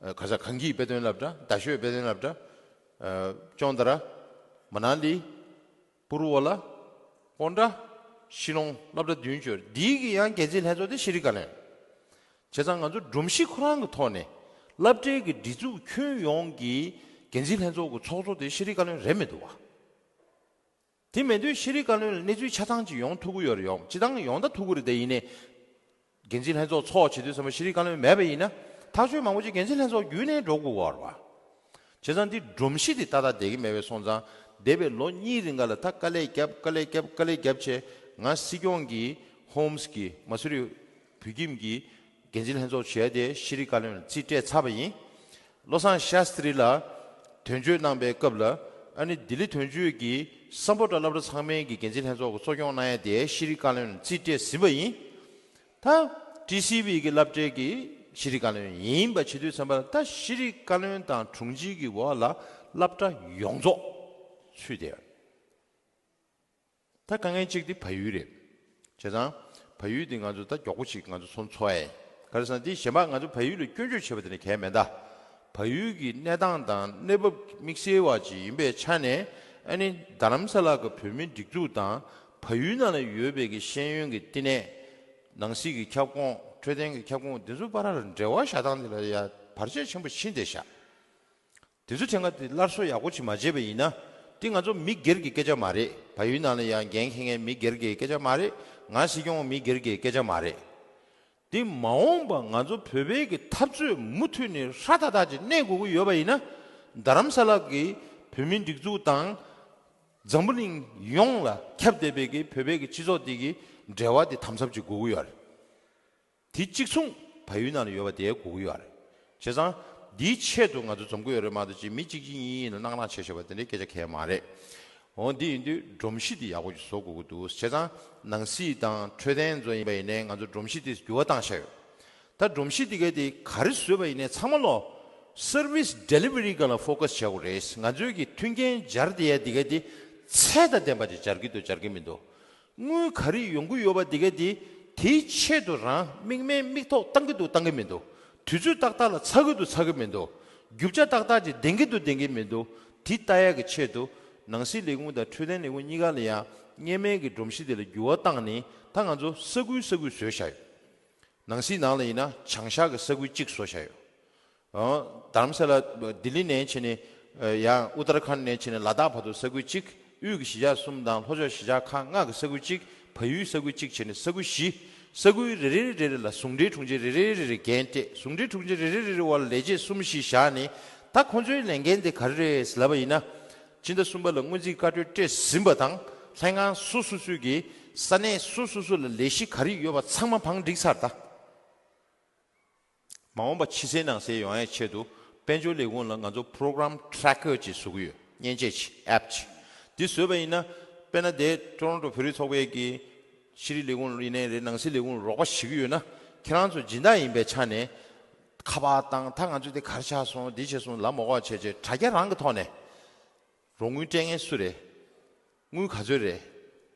ཨ། ག་ས་གངས་སྐྱིད་དཔེ་སྟོན་སློབ་གྲྭ། རྡ་ཤོད་དཔེ་སྟོན་སློབ་གྲྭ། ཨ། ཅོང་ཏ་ར། མ་ན་ལི། པུ་རུ་ཝ་ལ། ཀོན་ཏྲ། ཤི་ལོང་སློབ་གྲྭ་བདུན་ཅིག་ཡོད་རེད། འདིའི་གི་ཡང་འགན་འཛིན་ལྷན་ཚོགས་དེ་ཤེས་རིག་བཀའ་བློན། བྱས་ཙང་ང་ཚོ་སྒྲོམ་གཞི་ཁོ་རང་གི་ཐོག་ནས་སློབ་གྲྭའི་གི་སྒྲིག་འཛུགས་ཁྱོན་ཡོངས་ཀྱི་འགན་འཛིན་ལྷན་ཚོགས་ཀྱི་ཚོགས་གཙོ་དེ་ཤེས་རིག་བཀའ་བློན་རེད་མི་འདུག་བ། དེ་མེད་དུས་ཤེས་རིག་བཀའ་བློན་ལ་གནས་ཚུལ་ཆ་ཚང་ཅིག་ཡོང་ཐུབ་ཀྱི་ཡོད་རེད། ཡོང་སྤྱི་བཏང་ཡོང་ད་ཐུབ་ཀྱི་རེད། དེ་ཡིན་ནའི་འགན་འཛིན་ལྷན་ཚོགས་ཚོགས་བྱེད་དུས་ཙམ་པ་ཤེས་རིག་བཀའ་བློན་མེད་པ་ཡིན་ན་ཐག་གཅོད་མང་པོ་ཅིག་འགན་འཛིན་ལྷན་ཚོགས་བརྒྱུད་ནས་འགྲོ་དགོས་ཀྱི་ཡོད་རེད་བ། བྱས་ཙང་འདི་སྒྲོམ་གཞི་དེ་ཏག་ཏག་བསྡད་ཀྱི་མེད་པའི་སོང་ཙང་འདས་པའི་ལོ་གཉིས་རིང་ག་ལ་ད་དཀའ་ལས་བརྒྱབ་དཀའ་ལས་བརྒྱབ་དཀའ་ལས་བརྒྱབ་བྱས་ང་སྲིད་སྐྱོང་གིས་ཧོམ་སི་གི་མ་སུ་རི་བོད་ཁྱིམ་གྱི་འགན་འཛིན་ལྷན་ཚོགས་བྱས་ཏེ་ཤེས་རིག་བཀའ་བློན་ལ་རྩིས་སྤྲད་ཚར་བ་ཡིན། བློ་བཟང་ཤཱསྟྲི་ལ་དོན་གཅོད་གནང་པའི་སྐབས་ལ་ཨ་ནི་ལྡི་ལི་དོན་གཅོད་ཀྱིས་སམ་བྷོ་ཊ་སློབ་གྲྭ་ཚང་མའི་གི་འགན་འཛིན་ལྷན་ཚོགས་ཀྱི་གཙོ་སྐྱོང་གནང་ཡ་དེ་ཤེས་རིག་བཀའ་བློན་ལ་རྩིས་སྤྲད་ཟིན་པ་ཡིན། ད་ཊི་སི་ཝི་གི་སློབ་གྲྭའི་གི་ཤེས་རིག་བཀའ་བློན་ཡིན་པ་བྱེད་དུས་ཙམ་པ་ད་ཤེས་རིག་བཀའ་བློན་དང་དྲུང་ཆེ་གི་འོག་ལ་སློབ་གྲྭ་ཡོངས་རྫོགས་ཚུད་དེ། ད་དཀའ་ངལ་གཅིག་དེ་བལ་ཡུལ་རེད། བྱས་ཙང་བལ་ཡུལ་དེ་ང་ཚོ་ད་མགྱོགས་པོ་ཅིག་ང་ཚོ་ཚོང་འཚོ་ཡ་ཡིན། ག་རེ་ཟེར་ན་དེ་གཞན་པ་ང་ཚོ་བལ་ཡུལ་ལ་སྐྱོན་བརྗོད་བྱེད་པ་དེ་ནི་གལ་མེད་ད། བལ་ཡུལ་གྱི་གནས་སྟངས་དང་གནས་བབ་དམིགས་བསལ་བ་ཅིག་ཡིན་པའི་ཆ་ནས་ཨ་ནི་རྡ་རམ་ས་ལ་གི་བོད་མིའི་སྒྲིག་འཛུགས་དང་བལ་ཡུལ་ནང་ལ་ཡོད་པའི་གི་ཤེས་ཡོན་གྱི་བསྟི་གནས། ནང་སྲིད་ཀྱི་ཁྱབ་ཁོངས། འཕྲོད་བསྟེན་གྱི་ཁྱབ་ཁོངས་འདི་ཚོ་བར་ལ་འབྲེལ་བ་བཞག་སྟངས་དེ་ལ་ཡ་བར་ཆད་ཆེན་པོ་ཕྱིན་བསྡད་ཤག་དེ་ཚོ་ཐད་ཀ་དེ་སླར་གསོ་ཡག་པོ་ཅིག་མ་བྱས་པ་ཡིན་ན་དེ་ང་ཚོ་མི་སྒེར་གྱི་སྐད་ཆ་མ་རེད། བལ་ཡུལ་ནང་ལ་ཡང་འགན་འཁྱེར་མཁན་མི་སྒེར་གྱི་སྐད་ཆ་མ་རེད། ང་སྲིད་སྐྱོང་མི་སྒེར་གྱི་སྐད་ཆ་མ་རེད། དེ་མ་འོངས་པ་ང་ཚོ་བོད་པའི་གི་འཐབ་རྩོད་མུ་མཐུད་ནས་ཧྲ་ཐག་ཐག་ཅིག་གནས་དགོས་ཀྱི་ཡོད་པ་ཡིན་ན་རྡ་རམ་ས་ལ་གི་བོད་མིའི་སྒྲིག་འཛུགས་དང་འཛམ་བུ་གླིང་ཡོངས་ལ་ཁྱབ་བསྡད་པའི་གི་བོད་པའི་གི་སྤྱི་ཚོགས་དེ་གི་འབྲེལ་བ་དེ་དམ་ཟབ་ཅིག་དགོས་ཀྱི་ཡོད་རེད། དེ་གཅིག་མཚུངས་བལ་ཡུལ་ནང་ལ་ཡོད་པ་དེ་དགོས་ཀྱི་ཡོད་རེད། བྱས་ཙང་འདིའི་ཆེད་དུ་ང་ཚོ་འཛོམས་ཀྱི་ཡོད་རེད་མ་གཏོགས་ཅིག་མི་གཅིག་གཅིག་གཉིས་གཉིས་ལ་སྣང་ལག་བྱས་བྱས་པ་དེ་འདྲའི་སྐད་ཆ་གང་ཡང་མ་རེད། འོ་འདི་ཡིན་དུས་སྒྲོམ་གཞི་འདི་ཡག་པོ་ཅིག་བཟོ་དགོས་ཀྱི་འདུག་བྱས་ཙང་ནང་སྲིད་དང་འཕྲོད་བསྟེན་ཚོ་ཡིན་པ་ཡིན་ནའི་ང་ཚོ་སྒྲོམ་གཞི་དེ་འགྱུར་བ་བཏང་བཞག་ཡོད། ད་སྒྲོམ་གཞི་འདི་གའི་དེ་ག་རེ་བཟོས་པ་ཡིན་ནའི་ཚང་མ་ལོ་service delivery སྒང་ལ་focus བྱེད་དགོས་རེད། ང་ཚོའི་གི་མཐུན་རྐྱེན་སྦྱར་བསྡད་ཡ་འདི་གའི་དེ་ཚད་དང་ལྡན་པ་ཅིག་སྦྱར་གྱི་འདུག་སྦྱར་གྱི་མི་འདུག་དངུལ་ག་རེ་ཡོང་གི་ཡོད་པ་དེ་ག་དེ་དེའི་ཆེད་དུ་རང་མིག་སྨན་མིག་ཐོག་བཏང་གི་འདུག་བཏང་གི་མི་འདུག་དུས་ཚོད་ཏག་ཏག་ལ་ཚར་གི་འདུག་ཚར་གི་མི་འདུག་རྒྱུ་ཆ་ཏག་ཏག་ཅིག་ལྡན་གི་འདུག་ལྡན་གི་མི་འདུག་དེ་ལྟ་ཡག་གི་ཆེད་དུ་ནང་སྲིད་ལས་ཁུངས་དང་འཕྲོད་བསྟེན་ལས་ཁུངས་གཉིས་ཀ་ལ་ཡང་སྔོན་མའི་གི་སྒྲོམ་གཞི་དེ་ལ་འགྱུར་བ་བཏང་ནས་ད་ང་ཚོ་ས་ཁུལ་ས་ཁུལ་བཟོས་བཞག་ཡོད། ནང་སྲིད་ནང་ལ་ཡིན་ན་བྱང་ཤར་གྱི་ས་ཁུལ་གཅིག་བཟོ་བཞག་ཡོད། ཨོ། རྡ་རམ་ས་ལ་ལྡི་ལི་ནས་ཕྱིན་ནས་ཡང་ཨུ་ཏར་ཁཱན་ནས་ཕྱིན་ནས་ལ་དྭགས་བར་དུ་ས་ཁུལ་གཅིག་དབུས་ཀྱི་གཞིས་ཆགས་གསུམ་དང་ལྷོ་ཕྱོགས་གཞིས་ཆགས་ཁག་ལྔ་གི་ས་ཁུལ་གཅིག་བལ་ཡུལ་ས་ཁུལ་གཅིག་བྱས་ནས་ས་ཁུལ་བཞི། ས་ཁུལ་རེ་རེ་རེ་རེ་ལ་ཟུང་འབྲེལ་དྲུང་ཆེ་རེ་རེ་རེ་རེ་འགན་སྤྲད། ཟུང་འབྲེལ་དྲུང་ཆེ་རེ་རེ་རེ་རེ་བར་ལ་ལས་བྱེད་གསུམ་བཞི་བཞག་ནས་ད་ཁོང་ཚོའི་ལས་འགན་དེ་ག་རེ་རེད་ལབ་པ་ཡིན་ན། སྤྱི་ཟླ་གསུམ་པ་ལ་སྔོན་རྩིས་བཀའ་འཁྲོལ་སྤྲད་ཟིན་པ་དང་ལྷན་ཁང་སོ་སོ་སོ་གི་ས་གནས་སོ་སོ་སོ་ལ་ལས་གཞི་ག་རེ་ཡོད་པ་ཚང་མ་བང་བསྒྲིགས་ཚར་ད། མ་འོངས་པ་ཕྱི་གསལ་ནང་གསལ་ཡོང་ཡའི་ཆེད་དུ་དཔལ་འབྱོར་ལས་ཁུངས་ལ་ང་ཚོ་program tracker་ཅིག་བཟོ་གི་ཡོད། མཉེན་ཆས་ཅིག app་ཅིག་འདི་བཟོས་པ་ཡིན་ན་དཔེར་ན་དེ་ཊོ་རོན་ཊོ་བོད་རིགས་ཚོགས་པའི་གི་ཤེས་རིག་ལས་ཁུངས་ཡིན་ནའི་རེད། ནང་སྲིད་ལས་ཁུངས་རོགས་པ་བྱེད་ཀྱི་ཡོད་ན་ཁྱེད་རང་ཚོ་སྦྱིན་བདག་ཡིན་པའི་ཆ་ནས་ཁ་པར་བཏང་ད་ང་ཚོས་དེ་ག་རེ་ཆགས་སོང་འདི་བྱས་སོང་ལབ་མ་དགོས་པ་བྱས་བྱས་དྲ་རྒྱ་རང་གི་ཐོག་ནས། རོགས་དངུལ་སྤྲད་མཁན་སུ་རེད། དངུལ་ག་ཚོད་རེད།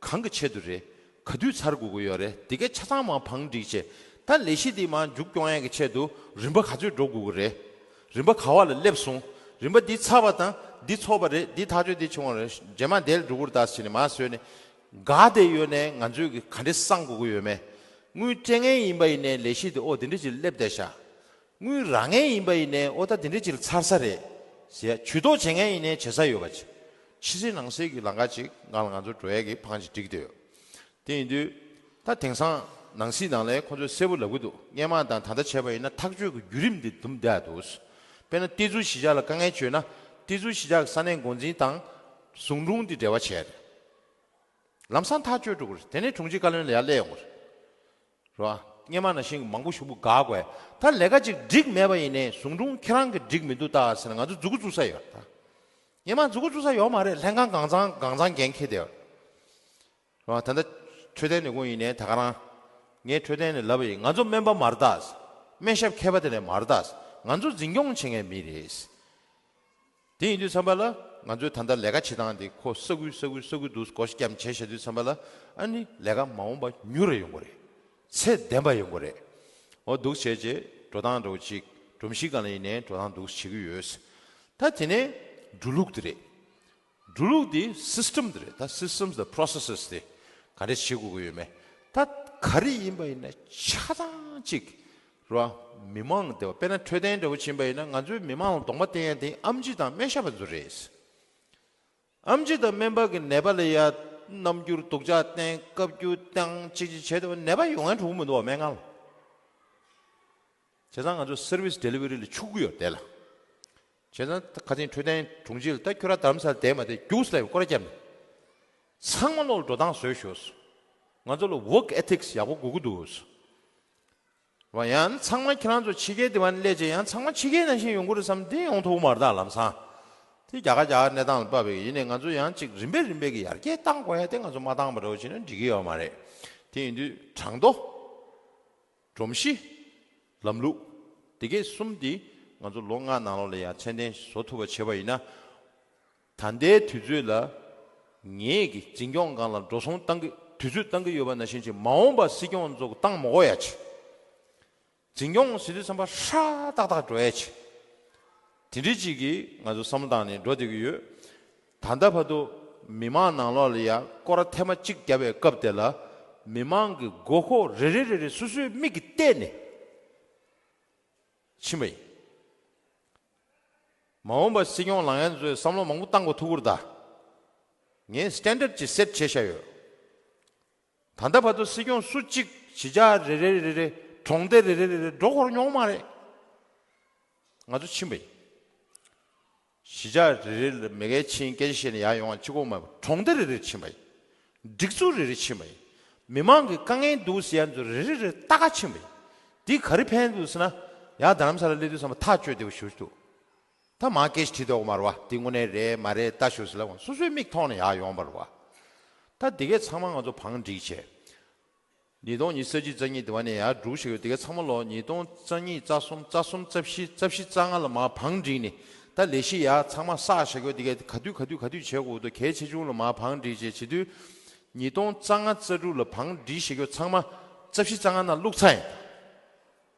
གང་གི་ཆེད་དུ་རེད། ག་དུས་ཚར་དགོས་ཀྱི་ཡོད་རེད། དེ་གའི་ཆ་ཚང་མ་བང་བསྒྲིགས་བྱས། ད་ལས་གཞི་འདི་མར་མཇུག་སྐྱོང་ཡས་ཀྱི་ཆེད་དུ་རིམ་པ་ག་ཚོད་འགྲོ་དགོས་ཀྱི་རེད། རིམ་པ་ག་བ་ལ་སླེབས་སོང་། རིམ་པ་འདི་ཚར་བ་དང་འདི་ཚོགས་པ་རེད། འདི་ཐག་གཅོད་འདི་བྱུང་བ་རེད། རྗེས་མ་འདི་ལ་འགྲོ་དགོས་རེད་ད་ཟེར་ནས་མར་བཟོས་ནས། འགག་བསྡད་ཡོད་ནས་ང་ཚོས་ཀྱི་ག་འདྲས་བསང་དགོས་ཀྱི་ཡོད་མེད། དངུལ་སྤྲད་མཁན་ཡིན་པ་ཡིན་ནའི་ལས་གཞི་འདི་ཨོ་འདི་འདྲས་ཅིག་སླེབས་བསྡད་ཤག་དངུལ་རག་མཁན་ཡིན་པ་ཡིན་ནའི་ཨོ་ད་དེ་འདྲ་ཅིག་ལ་ཚར་ས་རེད་ཟེར་ཇུས་གཏོགས་བྱེད་མཁན་ཡིན་ནའི་བྱེད་ས་ཡོད་པ་ཅིག་ཕྱི་གསལ་ནང་གསལ་གྱི་ལམ་ཁ་ཅིག་སྒང་ལ་ང་ཚོ་འགྲོ་ཡས་ཀྱི་ཕངས་ཅིག་སྒྲིག་བསྡད་ཡོད། དེ་ཡིན་དུས་ད་དེང་སང་ནང་སྲིད་ནང་ལ་ཁོ་ཚོས་གསལ་པོ་ལབ་ཀྱི་འདུག་སྔོན་མ་དང་ད་ལྟ་བྱས་པ་ཡིན་ན་ཐག་གཅོད་ཀྱི་བརྒྱུད་རིམ་འདི་འདུམ་བསྡད་འདུག་དཔེར་ན་སྡེ་ཚོ་གཞིས་ཆགས་ལ་དཀའ་ངལ་བྱུང་ན་སྡེ་ཚོ་གཞིས་ཆགས་ཀྱི་ས་གནས་འགོ་འཛིན་དང་ཟུང་དྲུང་འདི་འབྲེལ་བ་བྱས་རེད། ལམ་སང་ཐག་གཅོད་འགྲོ་གི་རེད། དེ་ནས་དྲུང་ཆེ་བཀའ་བློན་ལ་ཡར་སླེབས་ཡོང་གི་རེད། རེད་བ། སྔོན་མ་ནང་བཞིན་མང་པོ་ཞེ་པོ་དགའ་དགོས། ད་ལས་ཀ་ཅིག་འགྲིག་མེད་པ་ཡིན་ནའི་ཟུང་དྲུང་ཁྱེད་རང་གིས་འགྲིག་མི་འདུག་ད་ཟེར་ནས་ང་ཚོ་མཛུ་གུ་བཙུགས་ས་ཡོད་ད། སྔོན་མ་མཛུ་གུ་བཙུགས་ས་ཡོད་མ་རེད། ལྷན་ཁང་གང་ཚང་གང་ཚང་འགན་འཁྱེར་བསྡད་ཡོད། རེད་བ། ད་ལྟ་འཕྲོད་བསྟེན་ལས་ཁུངས་ཡིན་ནའི་ད་ག་རང་། ངས་འཕྲོད་བསྟེན་ནས་ལབ་པ་ཡིན། ང་ཚོ་སྨན་པ་མ་རེད་ད། སྨན་ཞབས་མཁས་པ་དེ་ལས་མ་རེད་ད། ང་ཚོ་འཛིན་སྐྱོང་བྱེད་མཁན་མི་རེད། དེ་ཡིན་དུས་ཙམ་པ་ལ་ང་ཚོའི་ད་ལྟ་ལས་ཀ་བྱེད་སྟངས་འདི་ཁོ་ས་ཁུལ་ས་ཁུལ་ས་ཁུལ་དུ་བགོ་བཤའ་བརྒྱབ་བྱས་བཞག་དུས་ཙམ་པ་ལ་ཨ་ནི་ལས་ཀ་མ་འོངས་པ་མྱུར་རུ་ཡོང་གི་རེད། ཚད་ལྡན་པ་ཡོང་གི་རེད། འོ་འདུག་བྱས་རྗེས་འགྲོ་སྟངས་འདྲ་བོ་ཅིག་སྒྲོམ་གཞི་སྒང་ལ་ཡིན་ནའི་འགྲོ་སྟངས་འདུག་བྱེད་ཀྱི་ཡོད། ད་དེ་ནས་འགྲོ་ལུགས་དེ་རེད། འགྲོ་ལུགས་དེ་སིས་ཊམ་དེ་རེད། ད་སིས་ཊམ་དང་པོ་རོ་སེ་སི་དེ་ག་འདྲས་བྱེད་དགོས་ཀྱི་ཡོད་མེད། ད་ག་རེ་ཡིན་པ་ཡིན་ན་ཆ་ཚང་ཅིག་རོ། མི་མང་དེ་བ་དཔེར་ན་འཕྲོད་བསྟེན་འདྲ་བོ་ཕྱིན་པ་ཡིན་ན་ང་ཚོའི་མི་མང་ལ་གདོང་པ་བསྟན་ཡ་དེ་ཨེམ་ཆི་དང་སྨན་ཞབས་པ་ཚོ་རེད། ཨེམ་ཆི་དང་སྨན་པ་གི་ནད་པ་ལ་ཡ་རྣམ་འགྱུར་སྡུག་ཅག་བསྟན་བཀའ་བཀྱོན་བཏང་ཅིག་ཅིག་བྱས་དེ་བ་ནད་པ་ཡོང་ཡ་འགྲོ་གི་མི་འདུག་བ་སྨན་ཁང་ལ། བྱས་ཙང་ང་ཚོ་སར་བིས་ཌེ་ལི་ཝ་རི་ལ་འཆུག་གི་ཡོད་དེ་ལ། བྱས་ཙང་ཁ་སང་འཕྲོད་བསྟེན་དྲུང་ཆེ་ལ་ད་ཁྱོད་རང་རྡ་རམ་ས་ལ་བསྡད་མ་བསྡད་རྒྱུགས་ལ་སྐོར་ར་བརྒྱབ་ནས། ཚང་མ་ལོག་འགྲོ་སྟངས་བཟོས་ཤོག་ཟེར། ང་ཚོ་ལ་ཝོག་ཨེ་ཐིག་སི་ཡག་པོ་དགོས་ཀྱི་འདུག་ཟེར། རོ། ཡང་ཚང་མ་ཁྱེད་རང་ཚོ་ཕྱི་རྒྱལ་དེ་བ་ནས་སླེབས་རྗེས་ཡང་ཚང་མ་ཕྱི་རྒྱལ་ནང་བཞིན་ཡོང་གི་རེད་བསམ་དེ་ཡོང་ཐུབ་ཀྱི་མ་རེད་ད་ལམ་སང་། དེ་རྒྱ་གར་རྒྱ་གར་གནས་སྟངས་ལ་དཔག་པའི་ཡིན་ནའི་ང་ཚོ་ཡང་ཅིག་རིམ་པས་རིམ་པས་ཀྱི་ཡར་རྒྱས་བཏང་དགོས་ཡ་དེ་ང་ཚོ་མ་བཏང་བ་འདྲ་བོ་བྱས་ན་འགྲིག་གི་ཡོད་མ་རེད། དེ་ཡིན་དུས་གྲངས་ཐོ། སྒྲོམ་གཞི། ལམ་ལུགས། དེ་གས་གསུམ་འདི་ང་ཚོ་ལོ་ལྔ་ནང་ལོགས་ལ་ཡང་ཚད་ལྡན་བཟོ་ཐུབ་པ་བྱས་པ་ཡིན་ན། ད་ལྟའི་དུས་ཚོད་ལ་ངེད་ཀྱི་འཛིན་སྐྱོང་སྒང་ལ་འགྲོ་སོང་བཏང་གི་དུས་ཚོད་བཏང་གི་ཡོད་པ་ནང་བཞིན་ཅིག་མ་འོངས་པ་སྲིད་སྐྱོང་ཚོ་བཏང་མ་དགོས་ཡ་ཅིག་འཛིན་སྐྱོང་ཟེར་དུས་ཙམ་པ་ཧྲ་ཏག་ཏག་འགྲོ་ཡ་ཅིག་དེ་འདྲའི་ཅིག་གིས་ང་ཚོ་བསམ་བློ་བཏང་ནས་འགྲོ་བསྡད་ཀྱི་ཡོད། ད་ལྟ་བར་དུ་མི་མང་ནང་ལོགས་ལ་ཡ་སྐོར་ར་ཐེངས་མ་གཅིག་བརྒྱབ་པའི་སྐབས་དེ་ལ་མི་མང་གི་མགོ་ཁོག་རེ་རེ་རེ་རེ་སོ་སོའི་མིག་གིས་བལྟས་ནས་ཕྱིན་པ་ཡིན། མ་འོངས་པ་སྲིད་སྐྱོང་ལངས་ཡ་ཚོས་བསམ་བློ་མང་པོ་བཏང་དགོས་ཐུག་གི་རེད་ད། ངས་སི་ཊན་ཌར་ཌི་ཅིག་སེ་ཊི་བྱས་བཞག་ཡོད། ད་ལྟ་བར་དུ་སྲིད་སྐྱོང་སུ་གཅིག་གཞིས་ཆགས་རེ་རེ་རེ་རེ་གྲོང་སྡེ་རེ་རེ་རེ་རེ་འགྲོ་དགོས་མྱོང་མ་རེད། ང་ཚོ་ཕྱིན་པ་ཡིན། གཞིས་ཆགས་རེ་རེ་ལ་མི་སྒེར་ཕྱིན་སྐད་ཆ་བཤད་ནས་ཡར་ཡོང་བ་གཅིག་པོ་མ་གྲོང་སྡེ་རེ་རེར་ཕྱིན་པ་ཡིན། སྒྲིག་འཛུགས་རེ་རེ་ཕྱིན་པ་ཡིན། མི་མང་གི་དཀའ་ངལ་འདུག་ཟེར་ཡ་ཚོ་རེ་རེ་རེ་ལྟ་ག་ཕྱིན་པ་ཡིན། འདི་ག་རེ་ཕན་འདུག་ཟེར་ན། ཡར་རྡ་རམ་ས་ལ་སླེབས་དུས་ཙམ་པ་ཐག་གཅོད་བདེ་པོ་ཞེ་པོ་ཞིག་འདུག་ད་མར་སྐད་ཆ་དྲིས་འདུག་མ་རེད་བ། འདི་དངོས་གནས་རེད་མ་རེད་ལྟ་ཤོག་ཟེར་ལབ་སོ་སོའི་མིག་མཐོང་ནས་ཡར་ཡོང་བ་རེད་བ། ད་འདི་གས་ཚང་མ་ང་ཚོ་བང་བསྒྲིགས་བྱས། ཉིས་སྟོང་ཉི་ཤུ་རྩ་གཅིག་རྩ་གཉིས་དེ་བ་ནས་ཡར་འགྲོ་བཞིན་ཡོད། དེ་ག་ཚང་མ་ལོ་ཉིས་སྟོང་རྩ་གཉིས་རྩ་གསུམ་རྩ་གསུམ་རྩ་བཞི་རྩ་བཞི་རྩ་ལྔ་ལ་མར་བང་བསྒྲིགས་ནས་ད་ལས་གཞི་ཡར་ཚང་མ་བསགས་བཞག་ཡོད། དེ་ག་ག་དུས་ག་དུས་ག་དུས་བྱེད་དགོས་འདུག་གལ་ཆེ་ཆུང་ལ་མར་བང་བསྒྲིགས་བྱས་བྱེད་དུས་ ཉིས་སྟོང་རྩ་ལྔ་རྩ་དྲུག་ལ་བང་སྒྲིག་བྱེད་རྒྱུ་ཚང་མ་རྩ་བཞི་རྩ་ལྔ་ནང་བླུགས་ཚར་ཡིན།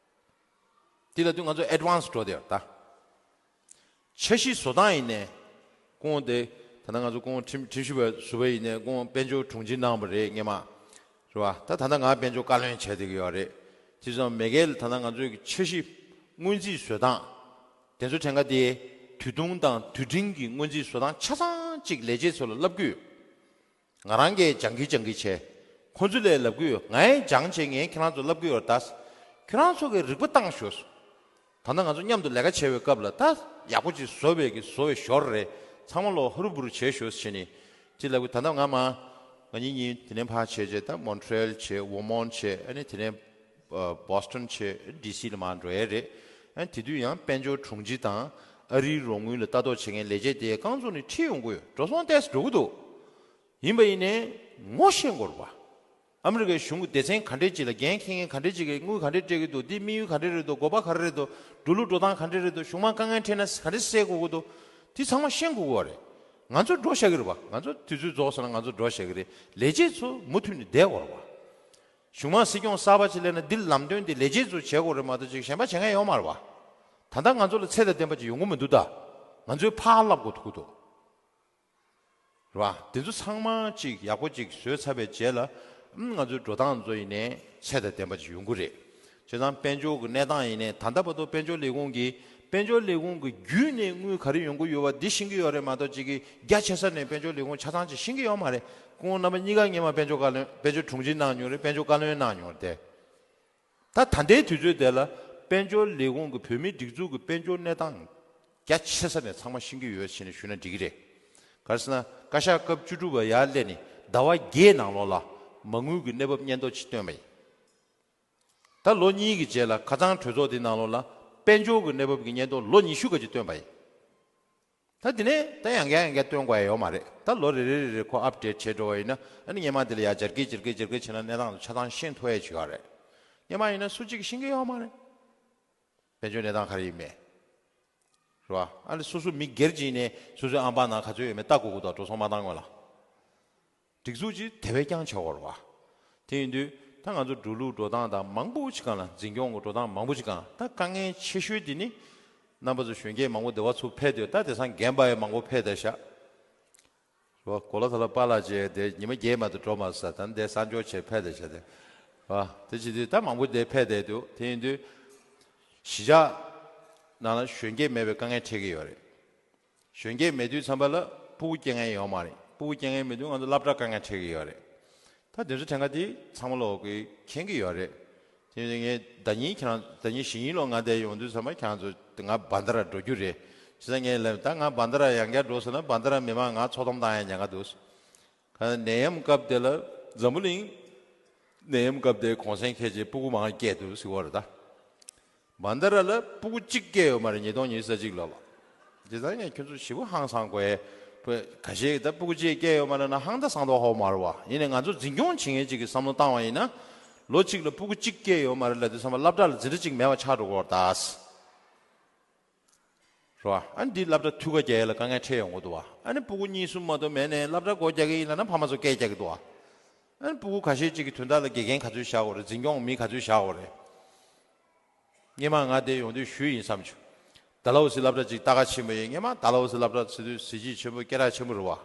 དེ་ལ་དུས་ང་ཚོ་ཨེཌ་ཝན་སི་འགྲོ་བསྡད་ཡོད་ད། འཆར་གཞི་བཟོ་སྟངས་ཡིན་ནའི། ཁོང་དེ་ད་ལྟ་ང་ཚོ་ཁོང་ཁྲིམས་ཁྲིམས་ཞིབ་པ་ཟུར་པ་ཡིན་ནའི་ཁོང་དཔལ་འབྱོར་དྲུང་ཆེ་གནང་བ་རེད་སྔོན་མ། རེད་བ། ད་ད་ལྟ་ང་དཔལ་འབྱོར་བཀའ་བློན་བྱས་བསྡད་ཀྱི་ཡོད་རེད། དེ་ཙང་མེས་རྒྱལ་ལ་ད་ལྟ་ང་ཚོའི་འཆར་གཞི་སྔོན་རྩིས་བཟོ་སྟངས། དེ་ཚོ་དྲན་ག་དེ། དུས་ཐུང་དང་དུས་འབྲིང་གི་སྔོན་རྩིས་བཟོ་སྟངས་ཆ་ཚང་གཅིག་ལས་བྱེད་ཚོ་ལ་བསླབ་ཀྱི་ཡོད། ང་རང་གིས་སྦྱང་གི་སྦྱང་གི་བྱས། ཁོང་ཚོ་ལས་ལབ་ཀྱི་ཡོད། ང་ཡང་སྦྱང་བྱས་ངས་ཁྱེད་རང་ཚོ་ལབ་ཀྱི་ཡོད་ད། ཁྱེད་རང་ཚོ་གིས་རིག་པ་བཏང་ཤོག། ད་ལྟ་ང་ཚོ་མཉམ་དུ་ལས་ཀ་བྱེད་པའི་སྐབས་ལ་ད་ཡག་པོ་ཅིག་བཟོ་བའི་གི་བཟོ་བའི་ཞོར་རེད། ཚང་མ་ལོ་ཧུ་རུ་བུ་རུ་བྱས་ཤོག་ཟེར་ནས། དེ་ལབ་གི། ད་ལྟ་ང་མ་ང་གཉིས་གཉིས་དེ་ནས་ཕར་བྱས་བྱས་ད་མོན་ཊི་རེལ་བྱས། ཝོ་མོན་བྱས། ཨ་ནི་དེ་ནས་བོ་སི་ཊོན་བྱས། ཌི་སི་ལ་མར་འགྲོ་ཡས་རེད། ཨ་ནི་དེ་དུས་ཡང་དཔལ་འབྱོར་དྲུང་ཆེ་དང་ཨ་རིའི་རོགས་དངུལ་ལ་ལྟ་རྟོག་བྱེད་མཁན་ལས་བྱེད་དེ་རྐང་བཙུགས་ནས་ཁྲིད་ཡོང་གི་ཡོད། འགྲོ་སོང་ཏོག་ཙམ་འགྲོ་གི་འདུག། ཡིན་པ་ཡིན་ནའི་ངོ་ཤེས་དགོས་རེད་པ། ཨ་མི་རི་ཀའི་གཞུང་གི་སྡེ་ཚན་ག་འདྲས་ཅིག་ལ་འགན་འཁྱེར་མཁན་ག་འདྲས་ཅིག་གིས་དངུལ་ག་འདྲས་སྤྲད་ཀྱི་འདུག། འདི་དམིགས་ཡུལ་ག་འདྲས་རེད་འདུག། དགོས་པ་ག་རེ་རེད་འདུག། འགྲོ་ལུགས་འགྲོ་སྟངས་ག་འདྲས་རེད་འདུག། གཞུང་མང་དཀའ་ངལ་འཕྲད་ན་ག་འདྲས་སེལ་དགོས་ཀྱི་འདུག། འདི་ཚང་མ་ཤེས་དགོས་ཀྱི་རེད། ང་ཚོ་འགྲོ་བཞག་གི་རེད་པ། ང་ཚོ་དུས་ཚོད་རྫོགས་སོང་ན་ང་ཚོ་འགྲོ་བཞག་གི་རེད། ལས་བྱེད་ཚོ་མུ་མཐུད་ནས་བསྡད་དགོས་རེད་པ། གཞུང་མང་སྲིད་སྐྱོང་གསར་པ་ཅིག་སླེབས་ན་འདི་ལམ་སྟོན་དེ་ལས་བྱེད་ཚོས་བྱེད་དགོས་རེད་མ་གཏོགས་ཅིག་གཞན་པ་བྱེད་མཁན་ཡོད་མ་རེད་པ། ད་ལྟ་ང་ཚོ་ལ་ཚད་དང་ལྡན་པ་ཅིག་ཡོང་གི་མི་འདུག་ད། ང་ཚོས་ཕར་བསླབ་དགོས་ཐུག་གི་འདུག། རེད་བ། དེ་ཚོ་ཚང་མ་ཅིག་ཡག་པོ་ཅིག་བཟོས་ཚར་བའི་རྗེས་ལ། ཨམ། ང་ཚོའི་འགྲོ་སྟངས་ཚོ་ཡིན་ནའི་ཚད་དང་ལྡན་པ་ཅིག་ཡོང་གི་རེད། བྱས་ཙང་དཔལ་འབྱོར་གྱི་གནས་སྟངས་ཡིན་ནའི་ད་ལྟ་བར་དུ་དཔལ་འབྱོར་ལས་ཁུངས་ཀྱིས་དཔལ་འབྱོར་ལས་ཁུངས་ཀྱི་བརྒྱུད་ནས་དངུལ་ག་རེ་ཡོང་གི་ཡོད་པ་འདི་ཤེས་ཀྱི་ཡོད་རེད་མ་གཏོགས། ཅིག་གིས་རྒྱ་ཆེ་ས་ནས་དཔལ་འབྱོར་ལས་ཁུངས་ཆ་ཚང་ཅིག་ཤེས་ཀྱི་ཡོད་མ་རེད། སྐུ་ངོ་རྣམ་པ་གཉིས་ཀ་སྔོན་མ་དཔལ་འབྱོར་བཀའ་བློན། དཔལ་འབྱོར་དྲུང་ཆེ་གནང་མྱོང་རེད། དཔལ་འབྱོར་བཀའ་བློན་གནང་མྱོང་རེད་དེ། ད་ད་ལྟའི་དུས་ཚོད་དེ་ལ་དཔལ་འབྱོར་ལས་ཁུངས་ཀྱི་བོད་མིའི་སྒྲིག་འཛུགས་ཀྱི་དཔལ་འབྱོར་གནས་སྟངས་རྒྱ་ཆེ་ས་ནས་ཚང་མ་ཤེས་ཀྱི་ཡོད་ཟེར་ནས་ཞུས་ན་འགྲིག་གི་རེད། ག་རེ་ཟེར་ན་བཀའ་ཤག་སྐབས་བཅུ་དྲུག་པ་ཡར་སླེབས་ནས་ཟླ་བ་བརྒྱད་ནང་ལོགས་ལ་མ་དངུལ་གྱི་གནས་བབ་སྙན་ཐོ་ཅིག་བཏོན་པ་ཡིན། ད་ལོ་གཉིས་ཀྱི་རྗེས་ལ་ཁ་སང་གྲོས་ཚོགས་འདི་ནང་ལོགས་ལ་དཔལ་འབྱོར་གྱི་གནས་བབ་ཀྱི་སྙན་ཐོ་ལོ་ཉི་ཤུ་ག་ཅིག་བཏོན་པ་ཡིན། ད་དེ་ནས་ད་ཡང་བསྐྱར་ཡང་བསྐྱར་སྟོན་དགོས་ཡ་ཡོད་མ་རེད། ད་ལོ་རེ་རེ་རེ་རེ་ཁོ་ཨབ་ཌེཊ་བྱེད་འགྲོ་བ་ཡིན་ན། ཨ་ནི་སྔོན་མ་དེ་ལ་ཡ་སྦྱར་སྐད་སྦྱར་སྐད་སྦྱར་སྐད་བྱས་ན་གནས་སྟངས་ཆ་ཚང་ཤེས་ཐུབ་ཡ་ཅིག་ཡོད་རེད། སྔོན་མ་ཡིན་ན་སུ་གཅིག་ཤེས་ཀྱི་ཡོད་མ་རེད། དཔལ་འབྱོར་གནས་སྟངས་ག་རེ་ཡིན་མེད། རེད་བ། ཨ་ནི་སོ་སོ་མི་སྒེར་གཅིག་ནས་སོ་སོའི་ཨམ་པ་ནང་ག་ཚོད་ཡོད་མེད་ལྟ་དགོས་ཀྱི་འདུག། འགྲོ་སོང་མ་བཏང་སྔོན་ལ། སྒྲིག་འཛུགས་ཅིག་དེ་བས་ཀྱང་བྱ་དགོས་རེད་བ། དེ་ཡིན་དུས་ད་ང་ཚོ་འགྲོ་ལུགས་འགྲོ་སྟངས་དང་མང་པོ་ཅིག་སྒང་ལ། འཛིན་སྐྱོང་གི་འགྲོ་སྟངས་མང་པོ་ཅིག་སྒང་ལ། ད་དཀའ་ངལ་ཆེ་ཤོས་དེ་ནི། རྣམ་པ་ཚོ་གཞོན་སྐྱེས་མང་པོ་འདི་བ་ཚུགས་ཕེབས་འདུག། ད་དེང་སང་རྒན་པ་ཡང་མང་པོ་ཕེབས་བསྡད་ཤག། རེད་བ། གོ་ལ་ཐ་ལ་པཱ་ལགས་བྱས་ཏེ་ཉི་མ་བརྒྱད་མ་གཏོགས་འགྲོ་མ་སོང་། ད་འདི་གསར་འབྱོར་བྱས་ཕེབས་བསྡད་ཤག་དེ། རེད་བ། དེ་བྱེད་དུས་ད་མང་པོ་འདི་ཕེབས་བསྡད་འདུག། དེ་ཡིན་དུས་གཞིས་ཆགས་ནང་ལ་གཞོན་སྐྱེས་མེད་པའི་དཀའ་ངལ་འཕྲད་ཀྱི་ཡོད་རེད། གཞོན་སྐྱེས་མེད་དུས་ཙམ་པ་ལ་སྤུ་གུ་སྐྱེ་མཁན་ཡོད་མ་རེད། སྤུ་གུ་སྐྱེ་མཁན་མེད་དུས་ང་ཚོ་སློབ་གྲྭ་དཀའ་ངལ་འཕྲད་ཀྱི་ཡོད་རེད། ད་དེ་ཚོ་དྲན་ག་དེ་ཚང་མ་ལོག་གི་མཁྱེན་གྱི་ཡོད་རེད། དེ་ནས་ངས་ཟླ་ཉིན་ཁྱེད་རང་། ཟླ་ཉིན་གཞེས་ནིང་ལོ་ང་འདིར་ཡོང་དུས་ཙམ་པ་ཁྱེད་རང་ཚོ་ང་བྷན་དྷ་ར་འགྲོ་རྒྱུ་རེད། བྱས་ཙང་ངས་ལབ། ད་ང་བྷན་དྷ་ར་ཡང་བསྐྱར་འགྲོ་ཟེར་ན་བྷན་དྷ་ར་མི་མང་ང་ཚོགས་གཏམ་བཏང་ཡ་ཉེན་ཁ་འདུག། ག་ནད་ཡམས་སྐབས་དེ་ལ་འཛམ་བུ་གླིང་ནད་ཡམས་སྐབས་དེ་གུང་སེང་འཁེལ་རྗེས་སྤུ་གུ་མང་སྐྱེས་འདུག་ཟེར་བ་རེད་ད། བྷན་དྷ་ར་ལ་སྤུ་གུ་གཅིག་སྐྱེས་ཡོད་མ་རེད། ཉིས་སྟོང་ཉི་ཤུ་རྩ་གཅིག་ལོ་ལ། དེ་ཙང་ངས་ཁྱོད་ཚོ་ཞེ་པོ་ཧང་སང་དགོས་ཡས། ཁ་ཤས་ད་སྤུ་གུ་གཅིག་སྐྱེས་ཡོད་མ་རེད་ན་ཧང་ད་སང་མདོག་ཧོ་མ་རེད་བ། ཡིན་ནའི་ང་ཚོ་འཛིན་སྐྱོང་བྱེད་མཁན་ཅིག་གི་བསམ་བློ་བཏང་བ་ཡིན་ན། ལོ་གཅིག་ལ་སྤུ་གུ་གཅིག་སྐྱེས་ཡོད་མ་རེད་ལབ་དུས་ཙམ་པ་སློབ་གྲྭ་ལ་འཛིན་གྲྭ་གཅིག་མེད་པ་ཆགས་འགྲོ་གི་ཡོད་རེད་ད། རེད་བ། ཨ་ནི་འདི་སློབ་གྲྭ་མཐུད་ཁ་རྒྱག་ཡས་ལ་དཀའ་ངལ་འཕྲད་ཡོང་གི་འདུག་བ། ཨ་ནི་སྤུ་གུ་གཉིས་གསུམ་མ་གཏོགས་མེད་ནའི་སློབ་གྲྭ་སྒོ་རྒྱག་གི་ཡིན་ལབ་ན་ཕ་མ་ཚོ་སྐད་རྒྱག་གི་འདུག་བ། ཨ་ནི་སྤུ་གུ་ཁ་ཤས་ཅིག་གི་དོན་དག་ལ་དགེ་རྒན་ག་ཚོད་བཞག་དགོས་རེད། འཛིན་སྐྱོང་མི་ག་ཚོད་བཞག་དགོས་རེད། སྔོན་མ་ང་འདིར་ཡོང་དུས་ཞུས་ཡིན་བསམ་བྱུང་། ཌལ་ཧོ་སི་སློབ་གྲྭ་ཅིག་ལྟ་ག་ཕྱིན་པ་ཡིན། སྔོན་མ་ཌལ་ཧོ་སི་སློབ་གྲྭ་ཟེར་དུས་གཟི་བརྗིད་ཆེན་པོ་སྐད་གྲགས་ཆེན་པོ་རེད་བ།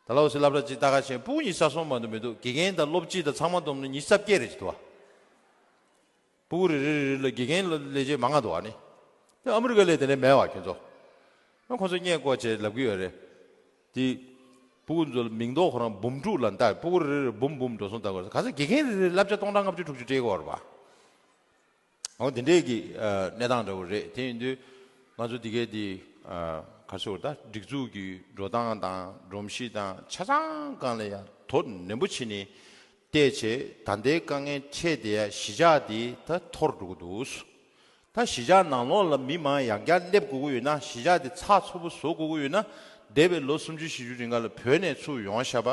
ཌལ་ཧོ་སི་སློབ་གྲྭ་ཅིག་ལྟ་ག་ཕྱིན། སྤུ་གུ་གཉིས་ས་སོང་མ་གཏོགས་མི་འདུག། དགེ་རྒན་དང་སློབ་སྤྱི་དང་ཚང་མ་བསྡོམས་ན་ཉི་ཤུ་རྩ་བརྒྱད་རེ་ཅིག་འདུག་བ། སྤུ་གུ་རེ་རེ་རེ་རེ་ལ་དགེ་རྒན་ལ་ལས་བྱེད་མང་ང་འདུག་བ་ནི། དེ་ཨ་མི་རི་ཀ་ལ་དེ་འདྲ་མེད་བ་ཁྱོད་ཚོ། ཨ་ཁོང་ཚོ་སྔས་སྐོར་བྱས་ལབ་ཀྱི་ཡོད་རེད། དེ་སྤུ་གུ་ཚོ་ལ་མིང་འདོགས་ཁོ་རང་འབུམ་དྲུག་ལ་ལྟ། སྤུ་གུ་རེ་རེ་འབུམ་འབུམ་འགྲོ་སོང་ལྟ་དགོས། ག་ཚོད་དགེ་རྒན་རེ་རེ་བསླབ་བྱ་སྟོང་ཕྲག་ལྔ་བཅུ་དྲུག་ཅུ་སྤྲད་ཀྱི་ཡོད་རེད་བ། འོ་དེ་འདྲས་ཀྱི་ཨ་གནས་སྟངས་འདྲ་བོ་རེད། དེ་ཡིན་དུས་ང་ཚོ་འདི་གའི་འདི་ཨ་ག་ཚོད་ད་སྒྲིག་འཛུགས་ཀྱི་འགྲོ་སྟངས་དང་སྒྲོམ་གཞི་དང་ཆ་ཚང་སྒང་ལ་ཡང་དོ་ནན་པོ་བྱས་ནས་བལྟས་བྱས། ད་ལྟའི་དཀའ་ངལ་འཕྲད་བསྡད་ཡ་གཞིས་ཆགས་འདི་ད་འཐོར་འགྲོ་གི་འདུག། ད་གཞིས་ཆགས་ནང་ལོགས་ལ་མི་མང་ཡང་བསྐྱར་སླེབས་དགོས་ཀྱི་ཡོད་ན། གཞིས་ཆགས་འདི་ཚགས་ཚུད་པོ་བཟོ་དགོས་ཀྱི་ཡོད་ན། འདས་པའི་ལོ་སུམ་ཅུ་བཞི་བཅུ་རིང་ག་ལ་བོད་ནས་ཚུར་ཡོང་བཞག་པ་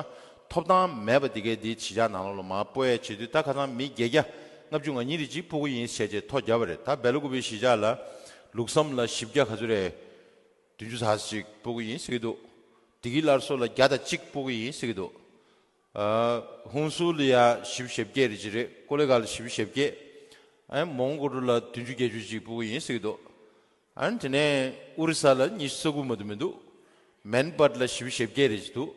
ཐོབ་ཐང་མེད་པ་འདི་གའི་འདི་གཞིས་ཆགས་ནང་ལོགས་ལ་མར་སྤོ་ཡ་བྱེད་དུས། ད་ཁ་སང་མི་བརྒྱད་བརྒྱ་ལྔ་བཅུ་ང་གཉིས་རེ་གཅིག་སྤུ་གུ་ཡིན་ཟེར་བྱས་ཐོ་བརྒྱབ་པ་རེད། ད་སྦེལ་ཀོབ་བི་གཞིས་ཆགས་ལ་ལུགས་བསམ་ལ་བཞི་བརྒྱ་ག་ཚོད་རེད། བདུན་ཅུ་ཙམ་ཅིག་སྤུ་གུ་ཡིན་ཟེར་གྱི་འདུག། བདེ་སྐྱིད་སླར་གསོ་ལ་བརྒྱ་དང་གཅིག་སྤུ་གུ་ཡིན་ཟེར་གྱི་འདུག། ཨ་ཧུན་སུར་ལ་ཡ་བཞི་བཅུ་ཞེ་བརྒྱད་རེ་ཅིག་རེད། ཀོ་ལི་གྷལ་ལ་བཞི་བཅུ་ཞེ་བརྒྱད། ཨ་མོན་གྷོ་ལ་བདུན་ཅུ་བརྒྱད་ཅུ་ཅིག་ཕུལ་གི་ཡིན་ཟེར་གི་འདུག་ཨ་ནི་དེ་ནས་ཨོ་རི་ས་ལ་ཉི་ཤུ་རྩ་དགུ་མ་གཏོགས་མི་འདུག་མན་བྷད་ལ་བཞི་བཅུ་ཞེ་བརྒྱད་རེ་ཅིག་འདུག་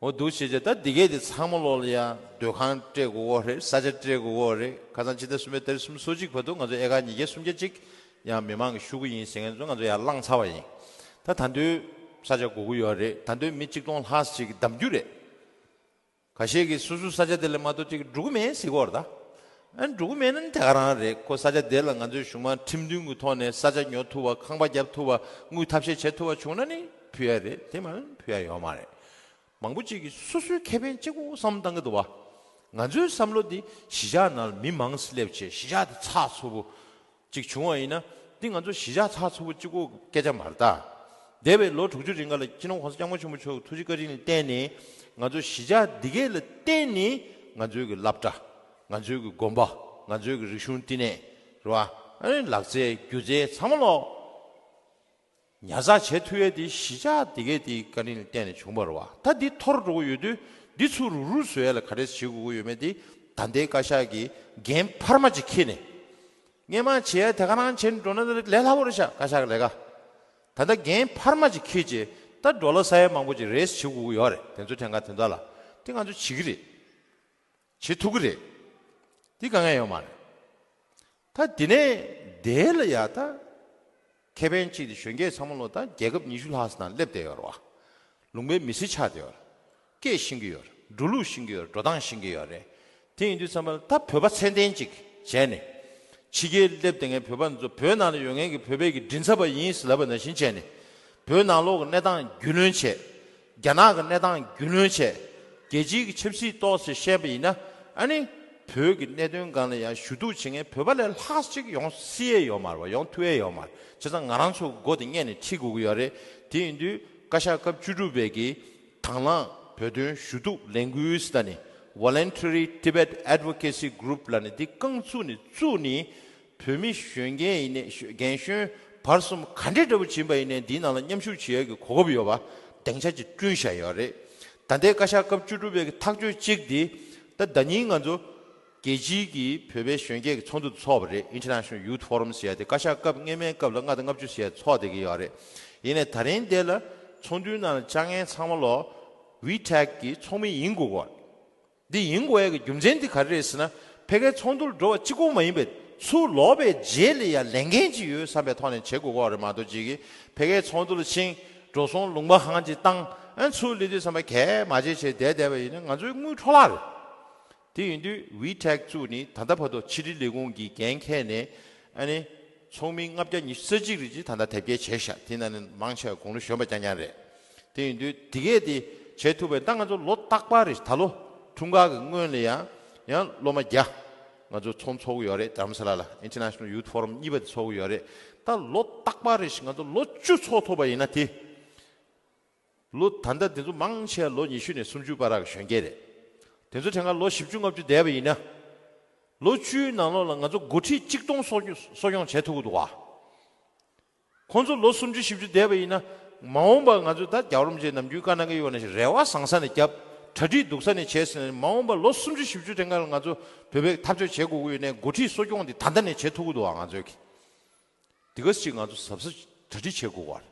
འོ་འདུག་བྱས་བྱས་ད་འདི་གས་དེ་ཚང་མ་ལོག་ལ་ཡ་སྡོད་ཁང་སྤྲད་དགོས་ཀྱི་རེད། ས་ཆ་སྤྲད་དགོས་ཀྱི་རེད། ཁ་སང་ཕྱི་ཟླ་གསུམ་པའི་ཏ་རིག་སུམ་ཅུ་སོ་གཅིག་བར་དུ་ང་ཚོ་ཨེ་ཀར་ཉིས་བརྒྱ་སུམ་བརྒྱ་གཅིག་ཡང་མི་མང་གིས་ཞུ་གི་ཡིན་ཟེར་མཁན་ཚོ་ང་ཚོ་ཡར་བླངས་ཚར་བ་ཡིན། ད་ད་དུང་ས་ཆ་དགོས་ཀྱི་ཡོད་རེད། ད་དུང་མི་གཅིག་སྟོང་ལྷག་ཅིག་གདམ་རྒྱུ་རེད། ཁ་ཤས་ཀྱིས་སོ་སོའི་ས་ཆ་དེ་ལ་མ་གཏོགས་ཅིག་འགྲོ་གི་མེད་ཟེར་གྱི་ཡོད་རེད་ད། ཨ་འགྲོ་གི་མེད་ན་དེ་ག་རང་རེད། ཁོ་ས་ཆ་དེ་ལ་ང་ཚོའི་གཞུང་མང་ཁྲིམས་མཐུན་གྱི་ཐོག་ནས་ས་ཆ་ཉོ་ཐུབ་པ། ཁང་པ་བརྒྱབ་ཐུབ་པ། དངུལ་ཐབས་ཤེས་བྱེད་ཐུབ་པ་བྱུང་ན་ནི་ཕུལ་ཡ་རེད། དེ་མ་ཕུལ་ཡ་ཡོད་མ་རེད། མང་པོ་ཅིག་གིས་སོ་སོའི་ཁེ་ཕན་གཅིག་པོ་བསམ་བློ་བཏང་གི་འདུག་བ། ང་ཚོའི་བསམ་བློ་འདི་གཞིས་ཆགས་ནང་ལ་མི་མང་སེ་སླེབས་བྱས་གཞིས་ཆགས་དེ་ཚགས་ཚུད་པོ་ཅིག་བྱུང་བ་ཡིན་ན། འདི་ང་ཚོ་གཞིས་ཆགས་ཚགས་ཚུད་པོ་གཅིག་པོ་སྐད་ཆ་མ་རེད་ད། འདས་པའི་ལོ་དྲུག་ཅུ་རིང་ག་ལ་སྤྱི་ནོར་༸གོང་ས་༸སྐྱབས་མགོན་ཆེན་པོ་མཆོག་གི་ཐུགས་རྗེ་བཀའ་དྲིན་ལ་བརྟེན་ནས་ང་ཚོ་གཞིས་ཆགས་འདི་གས་ལ་བརྟེན་ནས་ང་ཚོའི་གི་སློབ་གྲྭ། ང་ཚོའི་གི་དགོན་པ། ང་ཚོའི་གི་རིག་གཞུང་བསྟི་གནས། རེད་བ། ཨ་ནི་ལག་རྩལ་སྒྱུ་རྩལ་ཚང་མ་ལོག་ཉར་ཚགས་བྱེད་ཐུབ་ཡས་དེ་གཞིས་ཆགས་དེ་གས་དེའི་བཀའ་དྲིན་ལ་བརྟེན་ནས་བྱུང་བ་རེད་བ། ད་འདི་འཐོར་འགྲོ་གི་ཡོད་དུས་འདི་ཚུར་རུག་རུག་བཟོ་ཡས་ལ་ག་རེ་བྱེད་དགོས་ཀྱི་ཡོད་མེད་དེ་ད་ལྟའི་བཀའ་ཤག་གིས་འགན་འཕར་མ་ཅིག་འཁྱེར་ནས། སྔོན་མ་བྱས་ཡས་དེ་ག་རང་བྱས་ནས་འགྲོ་ན་ལས་སླ་པོ་རེད་ཤག་བཀའ་ཤག་གི་ལས་ཀ། ད་ལྟ་འགན་འཕར་མ་ཅིག་འཁྱེར་བྱས་ད་ཌོ་ལར་ས་ཡ་མང་པོ་ཅིག་རེས་བྱེད་དགོས་ཀྱི་ཡོད་རེད། དེ་ཚོ་ཐེངས་ཁ་དེ་འདྲ་ལ་དེ་ང་ཚོ་བྱེད་ཀྱི་རེད། བྱེད་ཐུབ་ཀྱི་རེད། དེ་དཀའ་ངལ་ཡོད་མ་རེད། ད་དེ་ནས་དེ་ལ་ཡ་ད་ཁེ་ཕན་གཅིག་དེ་གཞོན་སྐྱེས་ཚང་མ་ལོ་ད་རྒྱལ་ཁབ་ཉི་ཤུ་ལྷག་ཙམ་ནང་སླེབས་བསྡད་ཡོད་རེད་བ། ལུང་པའི་མི་སེར་ཆགས་བསྡད་ཡོད་རེད། སྐད་ཤེས་ཀྱི་ཡོད་རེད། འགྲོ་ལུགས་ཤེས་ཀྱི་ཡོད་རེད། འགྲོ་སྟངས་ཤེས་ཀྱི་ཡོད་རེད། དེ་ཡིན་དུས་ཙམ་པ་ལ་ད་བོད་པ་ཚད་ལྡན་ཅིག་བྱས་ནས་ཕྱི་རྒྱལ་སླེབས་བསྡད་མཁན་བོད་པ་འདི་ཚོ་བོད་ནང་ལ་ཡོད་མཁན་གྱི་བོད་པའི་གི་མགྲིན་ཚབ་པ་ཡིན་ཟེར་ལབ་པ་ནང་བཞིན་བྱས་ནས་བོད་ནང་ལོགས་ཀྱི་གནས་སྟངས་རྒྱུས་ལོན་བྱས། རྒྱ་ནག་གི་གནས་སྟངས་རྒྱུས་ལོན་བྱས། རྒྱལ་སྤྱིའི་གི་ཆབ་སྲིད་ཏོག་ཙམ་བཤད་པ་ཡིན་ན་ཨ་ནི་བོད་ཀྱི་གནད་དོན་སྒང་ལ་ཡང་ཞུ་གཏུག་བྱེད་མཁན་བོད་པ་ལས་ལྷག་ཅིག་ཡོང་སྲིད་ཡས་ཡོད་མ་རེད་བ། ཡོང་ཐུབ་ཡས་ཡོད་མ་རེད། བྱས་ཙང་ང་རང་ཚོ་མགོ་དེ་སྔས་ནས་ཁྲིད་དགོས་ཀྱི་ཡོད་རེད། དེ་ཡིན་དུས་བཀའ་ཤག་སྐབས་བཅུ་དྲུག་པའི་གི་དང་བླངས་བོད་དོན་ཞུ་གཏུག་ལས་འགུལ་ཟེར་ད་ནི་Voluntary Tibet Advocacy Group ལབ་ནས་འདི་རྐང་བཙུགས་ནས་བཙུགས་ནས་བོད་མི་གཞོན་སྐྱེས་ཡིན་ནའི་རྒན་གཞོན་བར་གསུམ་ག་འདྲའི་འདྲ་པོ་ཕྱིན་པ་ཡིན་ནའི་འདིའི་ནང་ལ་མཉམ་ཞུགས་བྱེད་ཡས་ཀྱི་གོ་སྐབས་ཡོད་པ་སྡིངས་ཆ་ཅིག་བསྐྲུན་བཞག་ཡོད་རེད། ད་ལྟའི་བཀའ་ཤག་སྐབས་བཅུ་དྲུག་པའི་གི་ཐག་གཅོད་གཅིག་འདི་ད་ཟླ་ཉིན་ང་ཚོ་རྒྱལ་སྤྱིའི་གི་བོད་པའི་གཞོན་སྐྱེས་ཀྱི་ཚོགས་འདུ་ཚོགས་པ་རེད། International Youth Forum ཟེར་ཡ་དེ་བཀའ་ཤག་སྐབས་སྔོན་མའི་སྐབས་ལ་ལྔ་དང་ལྔ་བཅུ་ཟེར་ཡ་ཚོགས་བསྡད་ཀྱི་ཡོད་རེད། ཡིན་ནའི་ད་རིང་དེ་ལ་ཚོགས་འདུའི་ནང་ལ་བཅར་མཁན་ཚང་མ་ལོ་ཝི་ཊེག་གི་ཚོགས་མི་ཡིན་དགོས་ཀྱི་ཡོད་རེད། འདི་ཡིན་དགོས་ཡས་ཀྱི་རྒྱུ་མཚན་འདི་ག་རེ་རེད་ཟེར་ན། ཕ་གིའི་ཚོགས་འདུར་འགྲོ་བ་གཅིག་པོ་མ་ཡིན་པའི་ཚུར་ལོག་པའི་རྗེས་ལ་ཡང་ལས་འགན་ཅིག་ཡོད་བསམ་པའི་ཐོག་ནས་བྱེད་དགོས་ཀྱི་ཡོད་རེད་མ་གཏོགས། ཅིག་གིས་ཕ་གིའི་ཚོགས་འདུ་ལ་ཕྱིན། འགྲོ་སོང་ལུང་པ་གང་ཅིག་བཏང་། ཨ་ཚུར་སླེབས་དུས་ཙམ་པ་གས་མ་བྱེད་བྱས་བསྡད་བསྡད་པ་ཡིན་ན་ང་ཚོའི་དངུལ་འཕྲོ་བརླག་རེད། དེ་ཡིན་དུས་ཝི་ཊེག་བཙུགས་ནས་ད་ལྟ་བར་དུ་ཕྱི་དྲིལ་ལས་ཁུངས་ཀྱི་འགན་འཁྱེར་ནས་ཨ་ནི་ཚོགས་མི་ལྔ་བརྒྱ་ཉི་ཤུ་རྩ་གཅིག་རེ་ཅིག་ད་ལྟ་དེབ་སྐྱེལ་བྱས་ཤག་དེ་ནང་ནས་མང་ཆེ་བ་དགུང་ལོ་གཞོན་པ་རྐྱང་རྐྱང་རེད། དེ་ཡིན་དུས་དེ་གས་དེ་བྱེད་ཐུབ་པའི་ད་ང་ཚོ་ལོ་རྟག་པར་རེ་ད་ལོ་འཁྲུངས་སྐར་གྱི་སྔོན་ལ་ཡང་ཡང་སློབ་མ་བརྒྱ་ང་ཚོ་ཚོགས་འཚོགས་ཀྱི་ཡོད་རེད། རྡ་རམ་ས་ལ་ལ་International Youth Forum གཉིས་པ་དེ་ཚོགས་ཀྱི་ཡོད་རེད། ད་ལོ་རྟག་པར་རེ་ཞིག་ང་ཚོ་ལོ་བཅུ་ཚོགས་ཐུབ་པ་ཡིན་ན་དེ། ལོ་ད་ལྟ་དེ་ཚོ་མང་ཆེ་བ་ལོ་ཉི་ཤུ་ནས་སུམ་ཅུ་བར་གྱི་གཞོན་སྐྱེས་རེད། དེ་ཚོ་ཐེངས་ཁ་ལོ་བཞི་བཅུ་ལྔ་བཅུ་བསྡད་པ་ཡིན་ན། ལོ་བཅུའི་ནང་ལོགས་ལ་ང་ཚོ་འགོ་ཁྲིད་གཅིག་སྟོང་གསོ་སྐྱོང་གསོ་སྐྱོང་བྱེད་ཐུབ་ཀྱི་འདུག་བ། ཁོང་ཚོ་ལོ་སུམ་ཅུ་བཞི་བཅུ་བསྡད་པ་ཡིན་ན། མ་འོངས་པར་ང་ཚོ་ད་རྒྱལ་བ་རིན་པོ་ཆེས་ནམ་རྒྱུན་བཀའ་གནང་གི་ཡོད་ནང་བཞིན་རེ་བ་བཟང་ས་ནས་བརྒྱབ། གྲ་སྒྲིག་སྡུག་ས་ནས་བྱས་ཟིན་ན། མ་འོངས་པར་ལོ་སུམ་ཅུ་བཞི་བཅུ་ཐེངས་ཁ་ལ་ང་ཚོ་བོད་པའི་འཐབ་རྩོད་བྱེད་དགོས་ཀྱི་ཡོད་ནའི་འགོ་ཁྲིད་གསོ་སྐྱོང་འདི་ད་ལྟ་ནས་བྱེད་ཐུབ་ཀྱི་འདུག་བ། ང་ཚོས་ཀྱི། དེ་ག་ཅིག་ང་ཚོ་གཟབ་གཟབ་གྲ་སྒྲིག་བྱེད་དགོས་པ་རེད།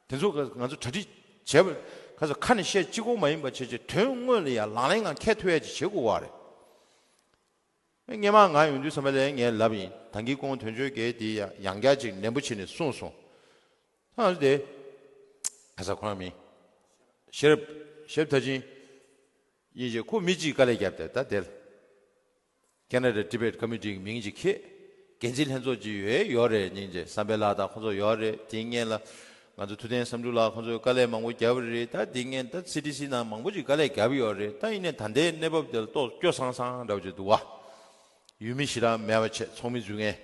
དེ་ཚོ་ང་ཚོ་གྲ་སྒྲིག་བྱས་པ་ཁ་ཚོ་ཁ་ནས་བཤད་གཅིག་པོ་མ་ཡིན་པ་བྱས་བྱས་དོན་དངོས་ལ་ཡང་ལག་ལེན་ངང་འཁྱེར་ཐུབ་ཡ་ཅིག་བྱེད་དགོས་པ་རེད། སྔོན་མ་ང་ཡོང་དུས་ཙམ་པ་ལ་ངས་ལབ་ཡིན། ད་གིན་སྐུ་ངོ་དོན་གཅོད་རྒྱལ་དེ་ཡང་ཡང་བསྐྱར་ཅིག་ནན་པོ་བྱས་ནས་གསུངས་སོང་། ད་ང་ཚོ་དེ་ཁ་ས་ཁོ་རང་མིན། ཤེས་རབ་ཤེས་རབ་མཐར་ཕྱིན་ཡིན་ཅེས་ཁོ་མི་གཅིག་དཀའ་ལས་བརྒྱབ་སྟེ་ད་དེར། Canada Tibet Committee གི་མིང་ཅིག་འཁྱེར། འགན་འཛིན་ལྷན་ཚོགས་ཅིག་ཡོད་ཡོད་རེད། སྙིང་རྗེ་བསམ་འཕེལ་ལགས་དང་ཁོང་ཚོ་ཡོད་རེད། དེའི་སྔོན་ལ་ང་ཚོ་ཐུབ་བསྟན་བསམ་གྲུབ་ལགས་ཁོང་ཚོས་དཀའ་ལས་མང་པོ་བརྒྱབ་པ་རེད། ད་དེའི་སྔོན་ད་སི་ཊི་སི་ནང་མང་པོ་ཅིག་དཀའ་ལས་བརྒྱབ་ཡོད་རེད། ད་ཡིན་ནའི་ད་ལྟའི་གནས་བབ་དེ་ལ་ཏོག་སྐྱོ་སང་སང་འདྲ་བོ་ཅིག་འདུག་བ། ཡུལ་མི་ཞེ་དྲག་མེད་པ་བྱས་ཚོགས་མི་འཛུལ་མཁན།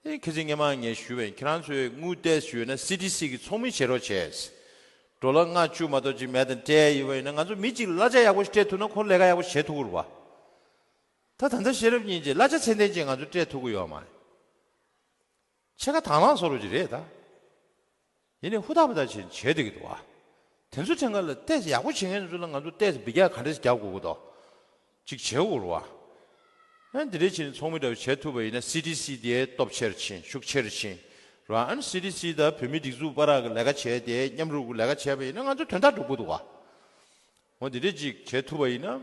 ཨེ་ཁ་སང་སྔོན་མ་ངས་ཞུས་པ་ཡིན། ཁྱེད་རང་ཚོས་དངུལ་ཏོག་ཙམ་ཡོད་ན་སི་ཊི་སི་གི་ཚོགས་མི་བྱེད་རོགས་བྱས། ཌོ་ལར་ལྔ་བཅུ་མ་གཏོགས་ཅིག་མེད་དང་སྤྲད་ཡོད་པ་ཡིན་ན་ང་ཚོ་མི་གཅིག་གླ་ཆ་ཡག་པོ་ཞིག་སྤྲད་ཐུབ་ན་ཁོ་ལས་ཀ་ཡག་པོ་བྱེད་ཐུབ་ཀྱི་རེད་བ། ད་ད་ལྟ་ཤེས་རབ་སྙིང་རྗེ་གླ་ཆ་ཚད་ལྡན་ཅིག་ང་ཚོ་སྤྲད་ཐུབ་ཀྱི་ཡོད་མ་རེད། ཕྱེད་ཀ་དང་བླངས་བཟོ་འདྲ་ཅིག་རེད་ད། ཡིན་ནའི་ཧུར་ཐག་པ་ད་བྱེད་བྱེད་བསྡད་ཀྱི་འདུག་བ། དེ་ཚོ་ཐེངས་ཁ་ལ་ཏོག་ཙམ་ཡག་པོ་བྱེད་མཁན་ཚོ་ལ་ང་ཚོ་ཏོག་ཙམ་འབུད་རྒྱག་ག་འདྲས་རྒྱག་དགོས་ཀྱི་འདུག་ཅིག་བྱེད་དགོས་རེད་བ། ཨ་འདི་འདྲས་བྱས་ནས་ཚོགས་མི་འདྲ་བོ་བྱེད་ཐུབ་པ་ཡིན་ན། སི་ཌི་སི་དེ་སྟོབས་ཆེར་ཕྱིན། ཤུགས་ཆེར་ཕྱིན་རེད་བ། ཨ་ནི་སི་ཌི་སི་དང་བོད་མིའི་སྒྲིག་འཛུགས་བར་གྱི་ལས་ཀ་བྱས་ཏེ། མཉམ་རུབ་ཀྱི་ལས་ཀ་བྱས་པ་ཡིན་ན་ང་ཚོ་དོན་དག་འགྲུབ་ཀྱི་འདུག་བ། འོ་འདི་འདྲས་ཅིག་བྱེད་ཐུབ་པ་ཡིན་ན་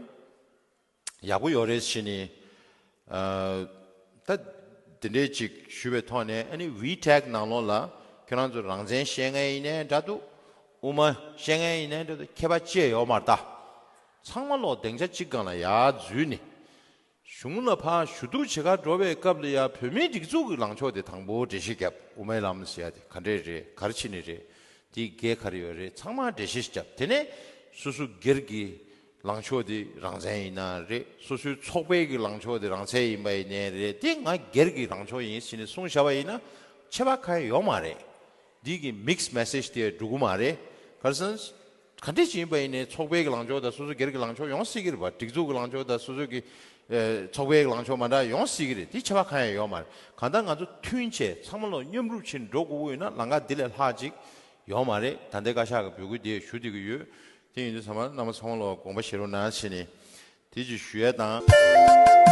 ཡག་པོ་ཡོད་རེད་ཟེར་ནས། ཨ་ད་འདི་འདྲས་ཅིག་ཞུས་པའི་ཐོག་ནས། ཨ་ནི་ཝི་ཊེག་ནང་ལོགས་ལ་ཁྱོད་རང་ཚོ་རང་བཙན་བཤད་མཁན་ཡིན་ནའི་འདྲ་འདུག་དབུ་མ་བཤད་མཁན་ཡིན་ནའི་འདྲ་འདུག་ཁྱད་པར་ཅི་ཡང་ཡོད་མ་རེད་ད། ཚང་མ་ལོག་སྡིངས་ཆ་གཅིག་སྒང་ལ་ཡར་འཛུལ་ནས། གཞུང་ལ་ཕར་ཞུ་གཏུག་བྱེད་གར་འགྲོ་བའི་སྐབས་ལ་ཡ། བོད་མིའི་སྒྲིག་འཛུགས་ཀྱི་ལངས་ཕྱོགས་དེ་དང་པོ་འགྲེལ་བཤད་བརྒྱབ། དབུ་མའི་ལམ་ཟེར་ཡ་དེ་ག་འདྲས་རེད། ག་རེ་བྱས་ནས་རེད། དེའི་འགན་ག་རེ་ཡོད་རེད། ཚང་མ་འགྲེལ་བཤད་བརྒྱབ། དེ་ནས་སོ་སོ་སྒེར་གྱི་ལངས་ཕྱོགས་དེ་རང་བཙན་ཡིན་ན་རེད། སོ་སོའི་ཚོགས་པའི་གི་ལངས་ཕྱོགས་དེ་རང་བཙན་ཡིན་པ་ཡིན་ནའི་རེད། དེ་ང་སྒེར་གྱི་ལངས་ཕྱོགས་ཡིན་ཟེར་ནས་གསུངས་བཞག་པ་ཡིན་ན་ཁྱད་པར་གང་ཡང་ཡོད་མ་རེད། འདི་གི་མིག་སི་མེ་སེ་ཇི་དེ་འགྲོ་གི་མ་རེད། ག་རེ་ཟེར་ན། ག་འདྲས་ཅིག་ཡིན་པ་ཡིན་ནའི་ཚོགས་པའི་གི་ལངས་ཕྱོགས་དང་སོ་སོ་སྒེར་གྱི་ལངས་ཕྱོགས་ཡོང་སྲིད་ཀྱི་རེད་པ། སྒྲིག་འཛུགས་ཀྱི་ལངས་ཕྱོགས་དང་སོ་སོ་གི་ཨེ་ཚོགས་པའི་གི་ལངས་ཕྱོགས་མ་འདྲ་ཡོང་སྲིད་ཀྱི་རེད། དེ་ཁྱད་པར་གང་ཡང་ཡོད་མ་རེད། གང་ལྟར་ང་ཚོ་མཐུན་བྱས་ཚང་མ་ལོག་མཉམ་རུབ་བྱས་འགྲོ་དགོས་ཀྱི་ཡོད་ན་ལམ་ཁ་འདི་ལས་ལྷག་ཅིག་ཡོད་མ་རེད། ད་ལྟའི་བཀའ་ཤག་གི་འབོད་སྐུལ་དེ་ཞུ་བསྡད་ཀྱི་ཡོད། དེ་ཡིན་དུས་ཚང་མ་རྣམ་པ་ཚང་མ་ལོག་དགོངས་པ་བཞེས་རོགས་གནང་ཟེར་ནས་དེ་ཅིག་ཞུ་ཡས་དང་།